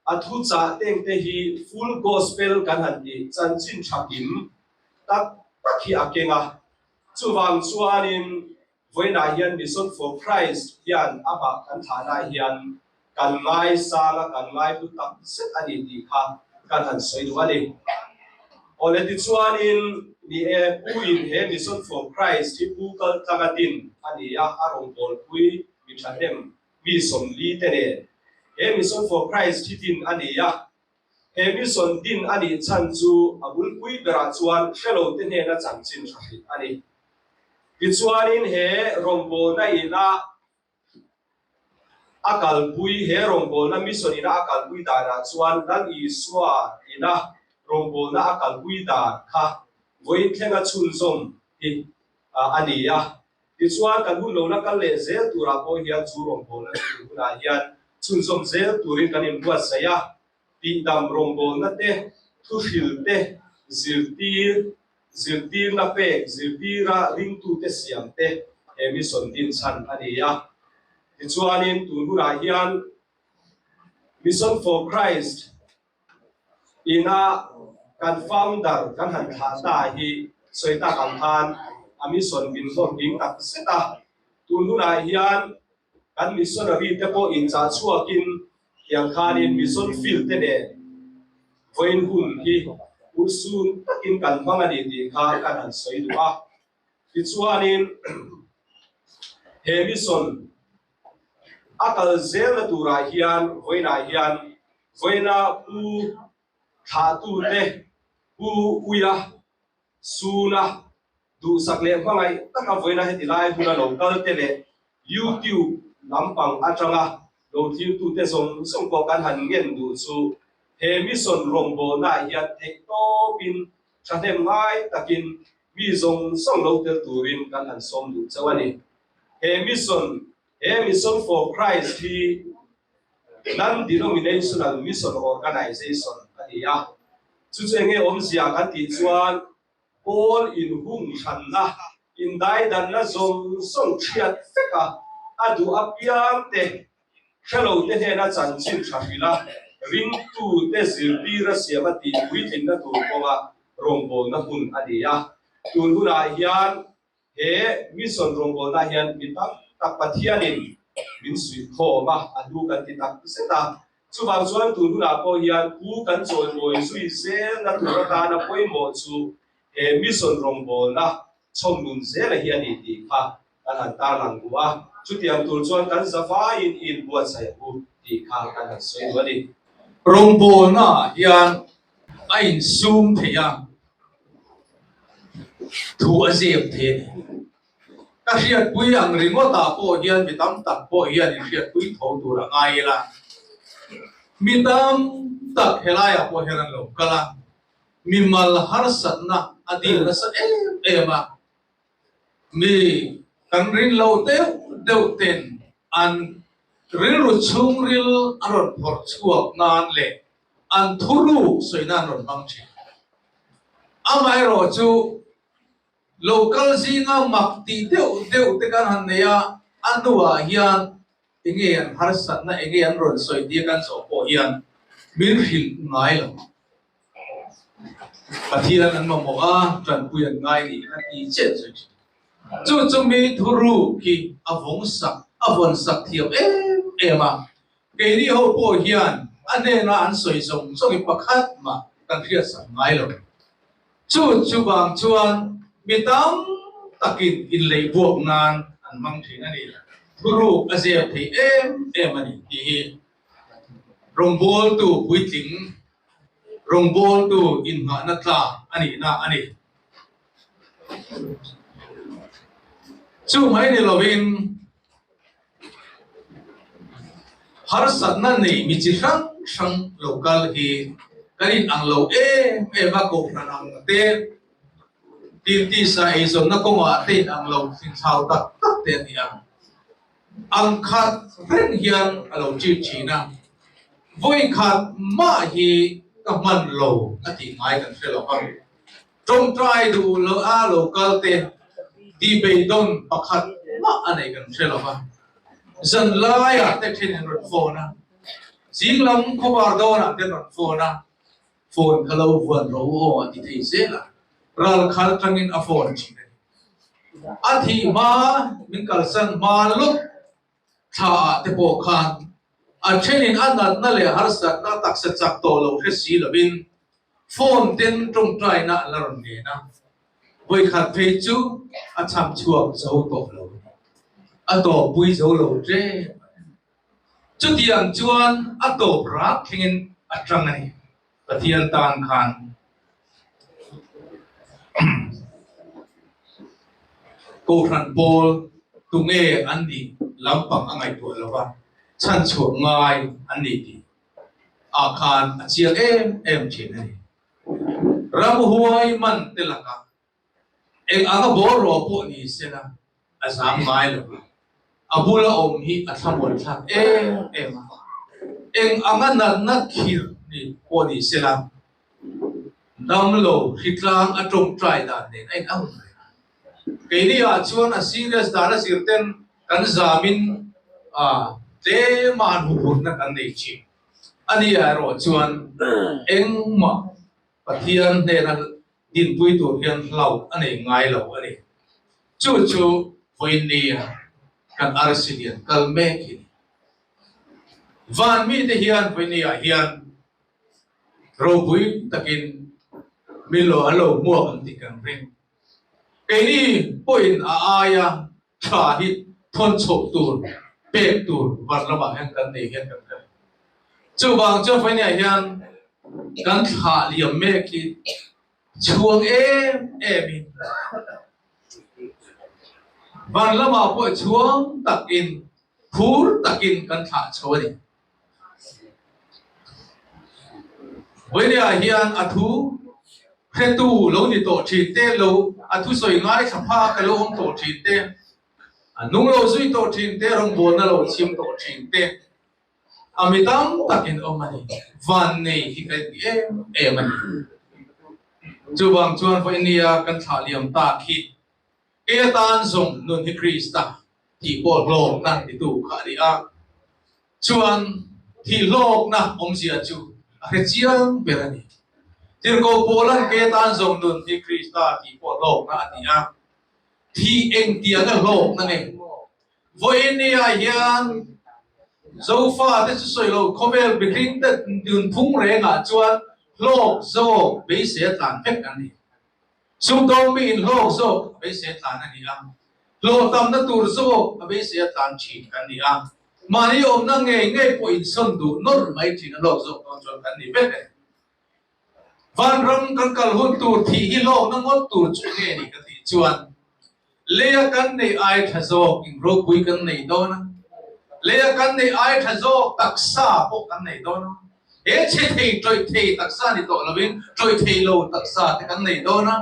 A thuchah tengte hi full gospel kan han tih chanchin tha kim tak tak hi a keng a. Chuvang chuanin vawiinah hian Mission for Christ hian amah kan thlahnaah hian kan ngaisang a, kan ngaihlu tak zet a ni tih kha kan han sawi duh a ni. Awle tichuanin ni e, Pu in he Mission for Christ hi Pu Kaltlanga din a ni a, a rawngbawlpui mi thahnem mi 40 te nen he Mission for Christ hi din a ni a. He mission din a nih chhan chu a bulpui berah chuan hrelo te hnena chanchin tha hrih a ni. Tichuanin he rawngbawlna ina a kalpui, he rawngbawlna mission ina a kalpui danah chuan Lal Isua ina rawngbawlna a kalpui dan kha vawiin thlenga chhunzawm hi a ni a. Tichuan, kan hun lo la kal leh zel turah pawh hian chu rawngbawlna chu tun hunah hian chhunzawm zel turin kan inbuatsaih a, tihdam rawngbawlna te, thuhril te, zirtir, zirtirna pek, zirtira ringtute siam te he mission din chhan a ni a. Tichuanin, tun hunah hian Mission for Christ Ina kan founder kan han thlah ta hi sawi tak ang khan a mission min hlawm ding tak zet a. Tun hunah hian kan missionary te pawh inchah chhuakin tiang khanin mission field te nen vawiin hun hi urhsun takin kan hmang a ni tih kha kan han sawi duh a. Tichuanin he mission A kal zelna turah hian vawiinah hian vawiina Pu Thlahtute, Pu Uia, Suna, duhsak leh hmangaih taka vawiina heti lai huna lo kal te leh YouTube lampang atanga. Lo thiltute zawng zawng pawh kan han ngen duh chu he mission rawngbawlnaah hian theihtawpin thahnem ngai takin mi zawng zawng lo tel turin kan han sawm duh chauh a ni. He mission, he Mission for Christ hi Non-denominational Mission Organization a ni a. Chu chu enge awmzia kan tih chuan Pawl inhung hranna, indaidanna zawng zawng thiat vek a, a duh apiang te hrelo te hnena chanchin tha hrilh a, ringtute zirtira siam a tih puitlinna tur kawnga rawngbawlna hmun a ni a. Tun hunah hian He mission rawngbawlna hian mi tam tak Pathianin min suihkhawm a, a hnu kan ti tak zet a. Chuvang chuan tun hunah pawh hian pu kan chawimawi zui zelna tur atana pawimawh chu he mission rawngbawlna chhawmnun zela hi a ni tih kha kan han tarlang duh a. Chutiang tur chuan kan zavaiin i inbuatsaih ang u tih kha kan han sawi duh a ni. Rawngbawlnaah hian a insum thei a. Thu a zep thei a ni. Ka hriatpui ang ringawtah pawh hian mi tam tak pawh hian in hriatpui tho tur a ngai ila. Mi tam tak helaiah pawh hian an lo kal a, mimal harsatna a dil nasa em em a. Mi kan rin lo deuh deuh ten an rilru chhungril a rawn phawrh chhuak nan leh an thuruk sawi nan rawn hmang thin. Amaherawh chu local zinga mak tih deuh deuh te kan han nei a, a hnuah hian enge an harsatna enge an rawn sawi tia kan zawh pawh hian min hrilh ngai lo. Pathian an mamawh a, tanpui an ngai nih kha ti chiah sawi thin. Chu chu mi thuruk hi a vawng sak, a vawn sak thiam em em a, Keini ho pawh hian a hnena an sawi zawng zawng hi pakhat mah kan hriatsak ngai lo. Chu chuvang chuan mi tam takin inleih buak nan an hmang thin a ni. Thuruk a zep thei em em a ni tih hi rawngbawltu puitling, rawngbawltu inngahna tlak a nihna a ni. Chu mai ni lovin Harsatna nei mi chi hrang hrang lo kal hi kan in ang lo em em a, kohhran ang te, tin tisa eizawnna kawngah te in ang lo thinthlau tak tak te a ni a. Ang khat reng hian a lo ṭit ṭhin a, vawi khat mah hi ka hman lo a tih ngai kan hre lo ang. Tawngtai duh lo a lo kal te tih beidawn pakhat mah a nei kan hre lo va. Zan laiah te then an rawn phone a, zing lam khawvar dawnah te an rawn phone a, phone kha lo vuan ro aw a ti thei zel a, ral khal tangin a phone thin a ni. A thih hma min kalsan hma lawk thla ah te pawh khan a thenin a natna leh harsatna taksa chak tawh lo hre si lovin phone ten tawngtaina an la rawn ngen a, vawikhat phei chu a chham chhuak zo tawh lo, a tawppui zo lo ṭep a ni. Chutiang chuan a tawp rak thlengin a ṭang a ni. Pathian tan khan Kohhran pawl tunge an nih lampang a ngaihtuah lo va, chhanchhuah ngai an ni tih ah khan a chiang em em thin a ni. Ramhuai man te lakah Eng anga bawr rawh pawh ni sela a zam ngai lo a, a bula awm hi a thlamuan thlak em em a. Eng anga natna khirh ni pawh ni sela damlo hritlang a tawngtai dan nen a inang reng a. Keini ah chuan a serious dan a zir ten kan zamin tlema han huphurhna kan nei thin. Ani ah erawh chuan engmah Pathian hnena dinpui tur hian hlauh a nei ngai lo a ni. Chu chu vawinia kan arsi lian kal mek hi ni. Van mite hian vawinia hian ropui takin min lo an lo hmuak ang tih kan ring. Keini pawhin a aia tha hi thawn chhoh tur, pek tur van lamah hian kan nei hian kan hre. Chuvang chuan vawinia hian kan thlah liam mek hi chhuang em em in van lamah pawh chhuang takin. Phur takin kan thlah chho a ni. Vawinia hian a thu hretu lo ni tawh thin te lo, a thusawi ngaithla phak a lo awm tawh thin te, a nung lo zui tawh thin te, rawngbawlna lo chhim tawh thin te, a mi tam takin awm a ni. Van nei hi ka inti em em a ni. Chuvang chuan vawinia kan thlah liam tak hi Kei atan zawng nun hi Krista tih pawh hlawkna titu kha a ni a, chuan thih hlawkna awmzia chu a hre chiang ber a ni. Tirhkoh Paula'n kei atan zawng nun hi Krista tih pawh hlawkna a ti a, thih engtianga hlawkna nge? Vawinia hian Zofate chu sawi lo khawvel mihringte nunphung rengah chuan hlawk zawk beisei a tlan vek an ni. Sumdawng mi inhlawk zawk a beisei a tlan a ni a, hlawh tamna tur zawk a beisei a tlan thin kan ni a, mahni awmna ngei ngei pawh insawn duh nawlh mai thin a hlawk zawk dawn chuan kan ni vek e. Vanram kan kal hun tur thih hi hlawkna ngawt tur chu nge ni ka tih chuan leia kan neih ai tha zawk in ropui kan nei dawn a, leia kan neih ai tha zawk taksa pawh kan nei dawn a. He chhe thei tawih thei taksa ni tawh lovin tawih thei lo taksa te kan nei dawn a,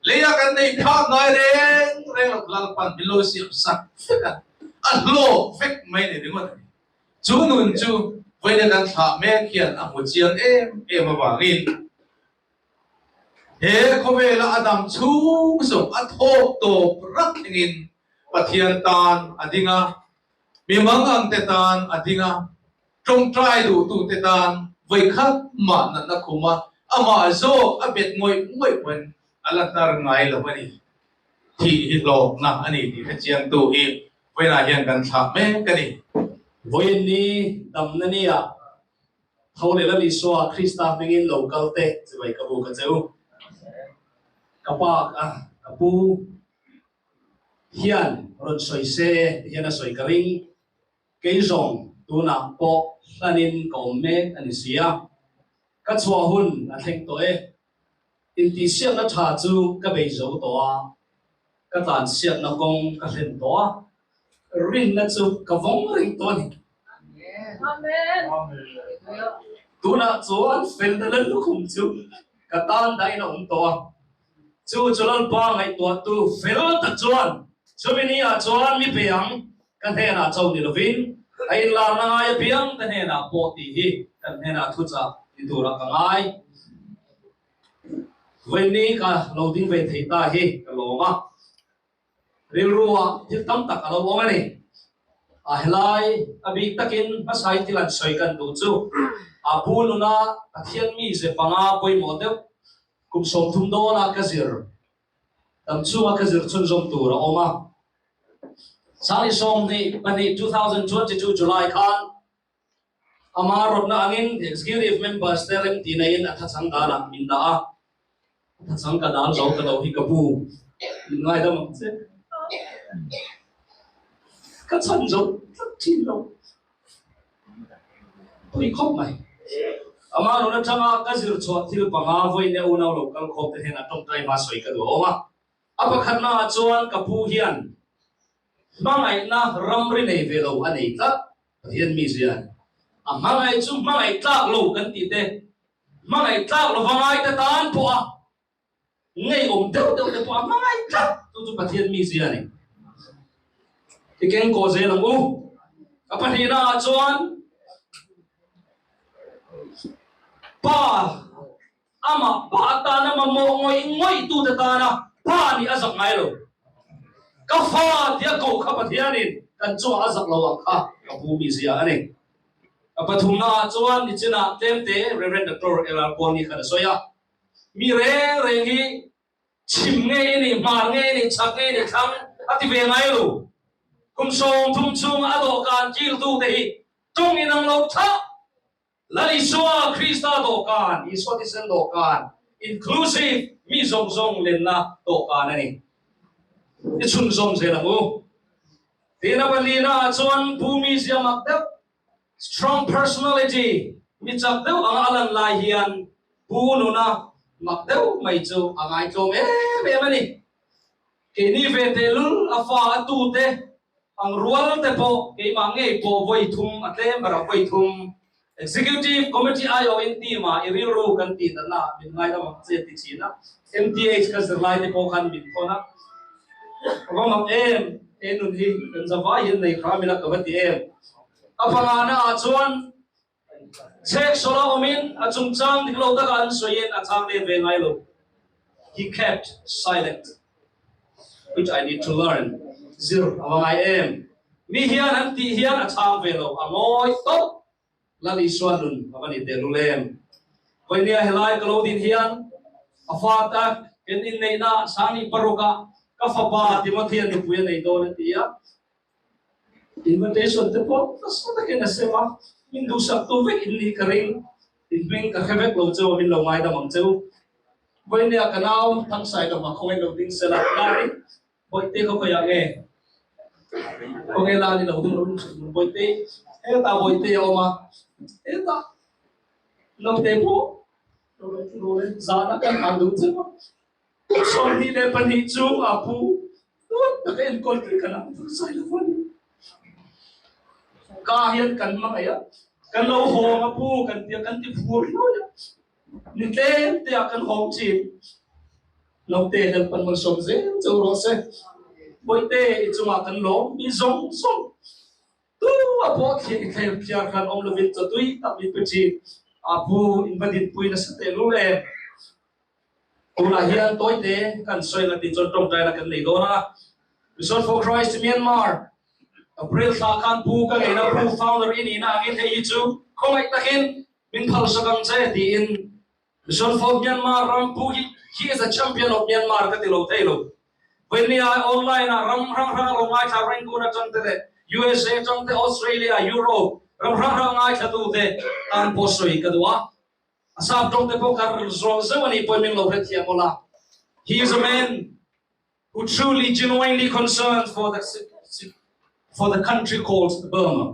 leia kan neih phak ngai reng reng loh Lalpan min lo siam sak vek a, a hlawk vek mai ni ringawt a ni. Chu nun chu vawiina kan thlah mek hian a hmu chiang em em avangin he khawvela a dam chhung zawng a thawk tawp rak thlengin Pathian tan a ding a, mi mangang te tan a ding a, Tawngtai duhtute tan vawikhat mah natna khum a, amah zawk a bet ngawih ngawih pawhin a la hnar ngai lo a ni. Thih hi hlawkna a ni tih hrechiangtu hi vawiinah hian kan thlah mek a ni. Vawiin ni damna nia tho leh Lal Isua Krista hmingin lo kal teh chibai ka bu ka che u. Ka pa a, ka pu hian rawn sawi se ti hian a sawi ka ring. Kei zawng tunah pawh hlanin ka awm mek a ni si a, ka chhuah hun a thleng tawh e. Intihsiakna tha chu ka bei zo tawh a, ka tlansiakna kawng ka hlen tawh a, rinna chu ka vawng reng tawh a ni. Tunah chuan felna lal lukhum chu ka tan dahin a awm tawh a. Chu chu Lalpa ngaihtuahtu fel tak chuan chumi ni ah chuan mi pe ang, ka hnenah cho ni lovin a inlarna ngai apiang ka hnenah pawh tih hi kan hnenah thuchah ni turah ka ngai. Vawiin ka lo ding ve thei ta hi ka lawm a. Rilruah thil tam tak a lo awm a ni. A helai a bik takin hmasai thil an sawi kan duh chu a pu nuna Pathian mi ze panga pawimawh deuh kum 30 dawna ka zir tam chhunga ka zir chhunzawm tur a awm a. Sani 22 2022 July khan Ama rawtna angin Executive Members te remti neiin a thachang danah min dah a, a thachang ka dal zo ta lo hi ka bu min ngaidam ang che. Ka chhan zo tlat thin lo. Pui khawp mai. Ama rawn atanga ka zir chhuah thil panga vawiin e unau lo kal khawm te hnenah tawngtai hma sawi ka duh awm a. A pakhatna ah chuan ka pu hian hmangaihna ramri nei ve lo a nei tlat. Pathian mi zian a hmangaih chu hmangaih tlak lo kan tih te, hmangaih tlak lova ngai te tan pawh a ngeiawm deuh deuh te pawh a hmangaih tlat chu chu Pathian mi zia a ni. I keng kawh zel ang u. A pahnihna ah chuan Pa Amah pa atana mamawh ngawih ngawih tute tana pa nih a zak ngai lo. Ka fa tia koh kha Pathianin kan chungah a zak lo ang kha ka pu mi zia a ni. A pathumna ah chuan nichinah tlemte Rev. Doctor LR Kawlni khan a sawi a, Mi reng reng hi chhim nge i nih, hmar nge i nih, chhak nge i nih thlang a ti ve ngai lo. Kum 30 chhunga a dawhkan kiltute hi tung inang lo thah Lal Isua Krista dawhkan, Isua thisen dawhkan, inclusive, mi zawng zawng lenna dawhkan a ni. I chhunzawm zel ang u. Tin a palina ah chuan Pu mi zia mak deuh, strong personality, mi chak deuh anga a lan lai hian Pu nuna mak deuh mai chu a ngaitlawm em em a ni. Keini ve tehlul a fa a tute. Ang rual te pawh keimah ngei pawh vawi thum a tlem ber a, vawi thum Executive Committee aiawhin team ah i rilru kan tih natna ah min ngaidam ang che ti thin a, MTH ka zirlai te pawh khan min thawn a, ka va mak em, he nun hi kan zavai hian nei hram ila ka va ti em. A pangana ah chuan Chhek sawla awmin a chungchang dik lo taka an sawiin a chhang let ve ngai lo. He kept silent, which I need to learn. Zir a va ngai em? Mi hian an tih hian a chhang ve lo, a ngawi tawp. Lal Isua nun a va ni tehlul em? Vawinia helai ka lo din hian a fa tak kan inneihna Sangni parukah ka fapa Timothy-a nupui a nei dawn a ti a. Invitation te pawh nasa takin a sem a, min duhsak tu vek in nih ka ring, in hming ka hre vek lo cheu a min lo ngaidam ang cheu. Vawinia ka nau Thangsai ka hma khawngaih lo ding sela lari Bawihte khaw khawiah nge? Khawnge lari lo ding lo Bawihte hetah Bawihte a awm a, hetah naute pawh lo lo thu dawn e, zana kan han duh cheu a. 22 chu a pu tun taka enkawl tih ka lang tur zai lo a ni. Ka hian kan hmangaih a, kan lo hawng a pu kan tia kan ti phur hlawi a, ni tlem te ah kan hawng thin. Naute Lalpan malsawm zel cheu rawh se. Bawihte i chungah kan lawm mi zawng zawng tu a pawh thlir i thler phiar khan awm lovin chaw tui tak min pe thin. A pu in va dinpui nasa tehlul em. Tunah hian tawite kan sawi la tih chuan tawngtaina kan nei dawn a. Mission for Christ Myanmar April thla khan pu ka ngeina pu founder i nihna angin hei hi chu khawngaih takin min phalsak ang che tiin Mission for Myanmar ram pu hi he is a champion of Myanmar ka ti lo thei lo. Vawinia online ah ram hrang hrang a lo ngaithla Rangoon atang te leh USA atang te Australia, Europe ram hrang hrang ngaithla tu te tan pawh sawi ka duh a. A sap tawng te pawh kar zawng zeuh a nih pawhin min lo hrethiam awl a. He is a man who truly genuinely concerned for the for the country called Burma.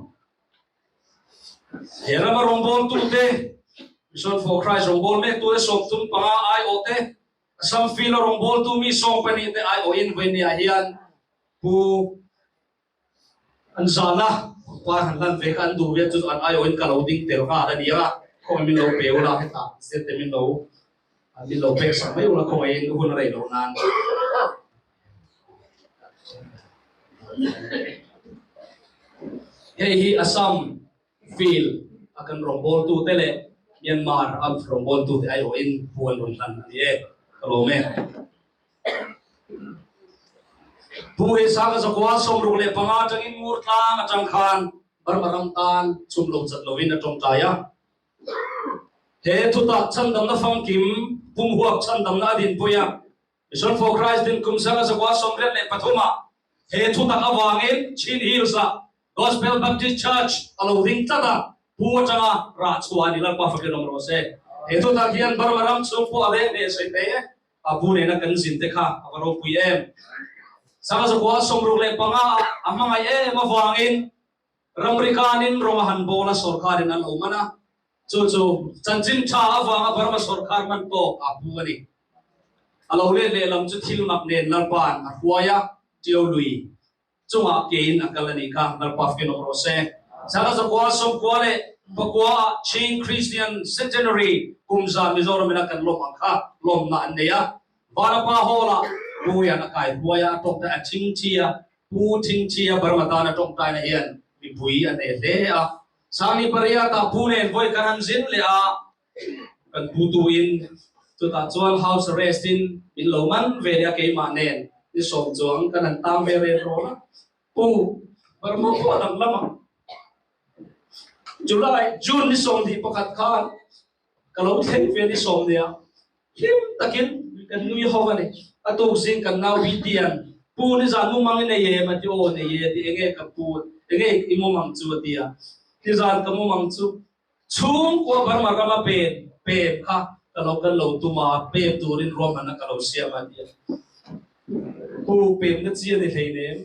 He rama rawngbawltu te, Mission for Christ rawngbâwl mektu te 35 aiawh te, Assam Field-a rawngbawltu mi 12 te aiawhin vawinia hian Pu An zan a, par han lan ve kha an duh ve chu an aiawhin ka lo ding tel nghal a nia, khawngaih min lo pe ula hetah zet te min lo min lo pek sak mai ula khawngaihin hun a rei loh nan. Hei hi Assam field a kan rawngbâwl tute leh Myanmar a rawngbâwl tute aiawhin pu an rawn hlan a ni e, ka lawm e. Pu hi Sanga Zakua 65 atangin ngur tlang atang khan Burma ram tan chhum lo chat lovin a tawngtai a. He thutak chhandamna famkim pumhuak chhandamna a dinpui a. Mission for Christ din kum Sanga Zakua 83 ah he thutak avangin Chin Hills ah Gospel Baptist Church a lo ding tlat a, pu atanga rah chhuah a ni Lalpa fakin awm rawh se. He thutak hian Burma ram chhung pawh a veng hneh sawi thei e. A pu nena kan zin te kha a va ropui em. Sanga zakua 65 ah a hmangaih em avangin ramri kanin rawng a han bawl a sawrkarin an lo man a, chu chu chanchin tha avanga Burma sawrkar man tawk a pu a ni. A lo let lehlam chu thil mak nen Lalpa'n a hruai a, Ṭio lui chungah kein a kal a nih kha, Lalpa fian awm rawh se. Sanga zakua 99 ah Chin Christian Centenary kum za Mizoram ina kan lawm ang kha lawmna an nei a. Vanapa Hall ah Pu hian a kai huai a, a tawngtai a thingthi a, Pu thingthi a Burma tan a tawngtaina hian mipui a nei hle a. Sangni pariat ah Pu nen vawi kan han zin leh a, Kan putu in chutah chuan house arrest in min lo man ve leh a keimah nen ni sawm chuang kan han tang ve ren rawn a, Pu Burma pawh a dang lam ang. July, June ni 21 khan ka lo thleng ve ni sawm nia hlim takin kan nui ho a ni. A tuk zing kan nau Vitian Pu nizan mumang i nei em a ti aw nei e a ti enge ka pu enge i mumang chu a ti a, nizan ka mumang chu Chhungkua Burma rama pem pem kha ka lo kan lo tum a, pem turin ruahmanna ka lo siam a tia. Pu pemna chi a ni hleinem.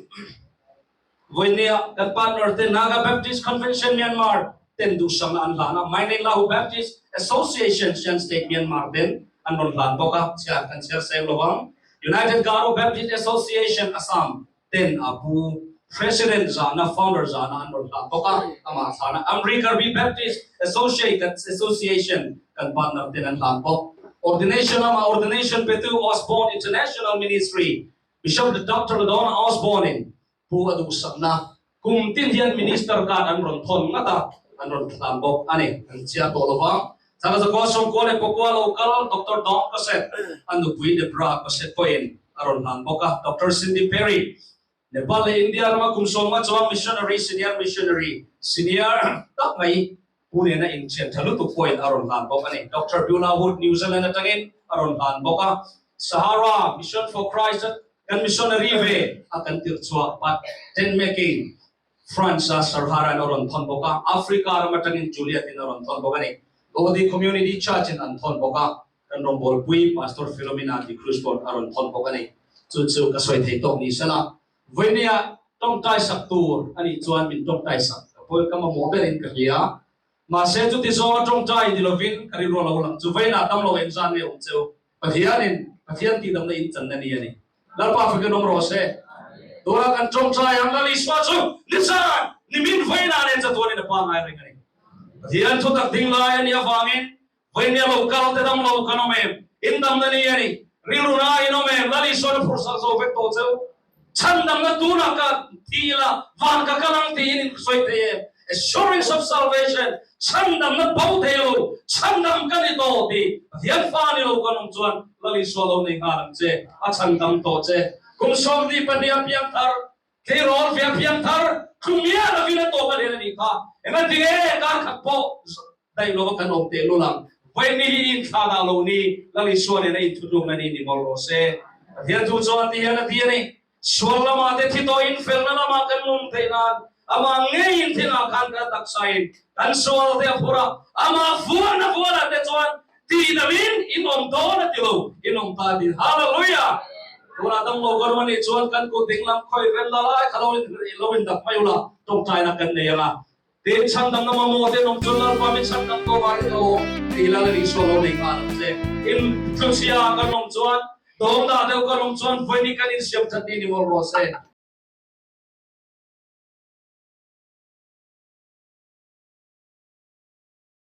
Vawinia kan partner te Naga Baptist Convention Myanmar ten duhsakna an hlan a, Maineng Lahu Baptist Association Shan State Myanmar ten an rawn hlan bawk a, chhiar kan chhiar seng lo ang. United Garo Baptist Association Assam ten a pu. President zahna, Founder zahna an rawn hlah bawk a, amah thlana Amri Karbi Baptist Associate Association kan partner ten an hlan bawk. Ordination lama ordination petu Osborne International Ministry Bishop Doctor Ladonna Osborne in Pu a duhsakna kum tin hian Minister card an rawn thawn ngat a, an rawn thlan bawk a ni. An chiah tawh lo vang. Thla zakua sawmkua leh pakua lo kal Doctor Don Cossett, a nupui Debra Cossett pawhin a rawn hlan bawk a. Doctor Cindy Perry, Nepal leh India rama kum sawmnga chuang missionary, senior missionary, senior tak mai Pu nena inthian tha lutuk pawhin a rawn hlan bawk a ni. Doctor Beulah Wood, New Zealand atangin a rawn hlan bawk a. Sahara Mission for Christ kan missionary ve a kan tirh chhuah pat tent making France a Sahara in a rawn thawn bawk a. Africa ram atangin Juliet in a rawn thawn bawk a ni. Lodi Community Church in an thawn bawk a. Kan rawngbawlpui Pastor Philomena D'Cruz pawh a rawn thawn bawk a ni. Chu chu ka sawi thei tawk ni sela, vawinia tawngtai sak tur a nih chuan min tawngtai sak ka pawi ka mamawh berin ka hria. Mahse chuti zawnga tawngtai ni lovin ka rilru a lo lang chu vawiinah tam lo engzan nge awm cheu Pathianin Pathian tihdamna in channa ni a ni. Lalpa fakin awm rawh se. Tunah kan tawngtai ang Lal Isua chu nizan nimin vawiinah nen chatuanin a pangngai reng a ni. Pathian thutak ding lai a nih avangin Vawinia lo kal te dam lo kan awm em? In damna ni a ni. Rilru na in awm em? Lal Isuan a phursak zo vek tawh cheu. Chhandamna tunah ka thi ila, van ka kal ang tiin in sawi thei em? Assurance of salvation, chhandamna bo thei lo, chhandam ka ni tawh tih Pathian fa ni lo kan awm chuan Lal Isua lo nei nghal ang che, a chhandam tawh che. Kum 22 a piang thar, tleirawl ve a piang thar, tlumia lovin a tawp a hlen a nih kha. Engatinge kar khat pawh Daih lova kan awm teh lul ang. Vawiin hi inthla dah lo ni, Lal Isua nena inthutlukna ni ni mawlh rawh se. Pathian thu chuan ti hian a ti a ni, Sual lamah te thi tawhin felna lamah kan nung theih nan, amah ngeiin thingah khan kan taksain kan sual te a phur a, amah vuana vuanah te chuan tihdam-in in awm dawn a ti lo, in awm ta din. Hallelujah! Tunah damlo ka ruah nih chuan kan kut dinglam khawih rem la lai kha lo indap mai ula, tawngtaina kan nei ang a. Tin, chhandamna mamawh te nawm chuan Lalpa min chhandam tawh vangin ka lawm tih Lal Isua lo nei nghal ang che. In thuchhia kan awm chuan, dawngdah deuh kan awm chuan vawiin kan insiam that ni ni mawlh rawh se.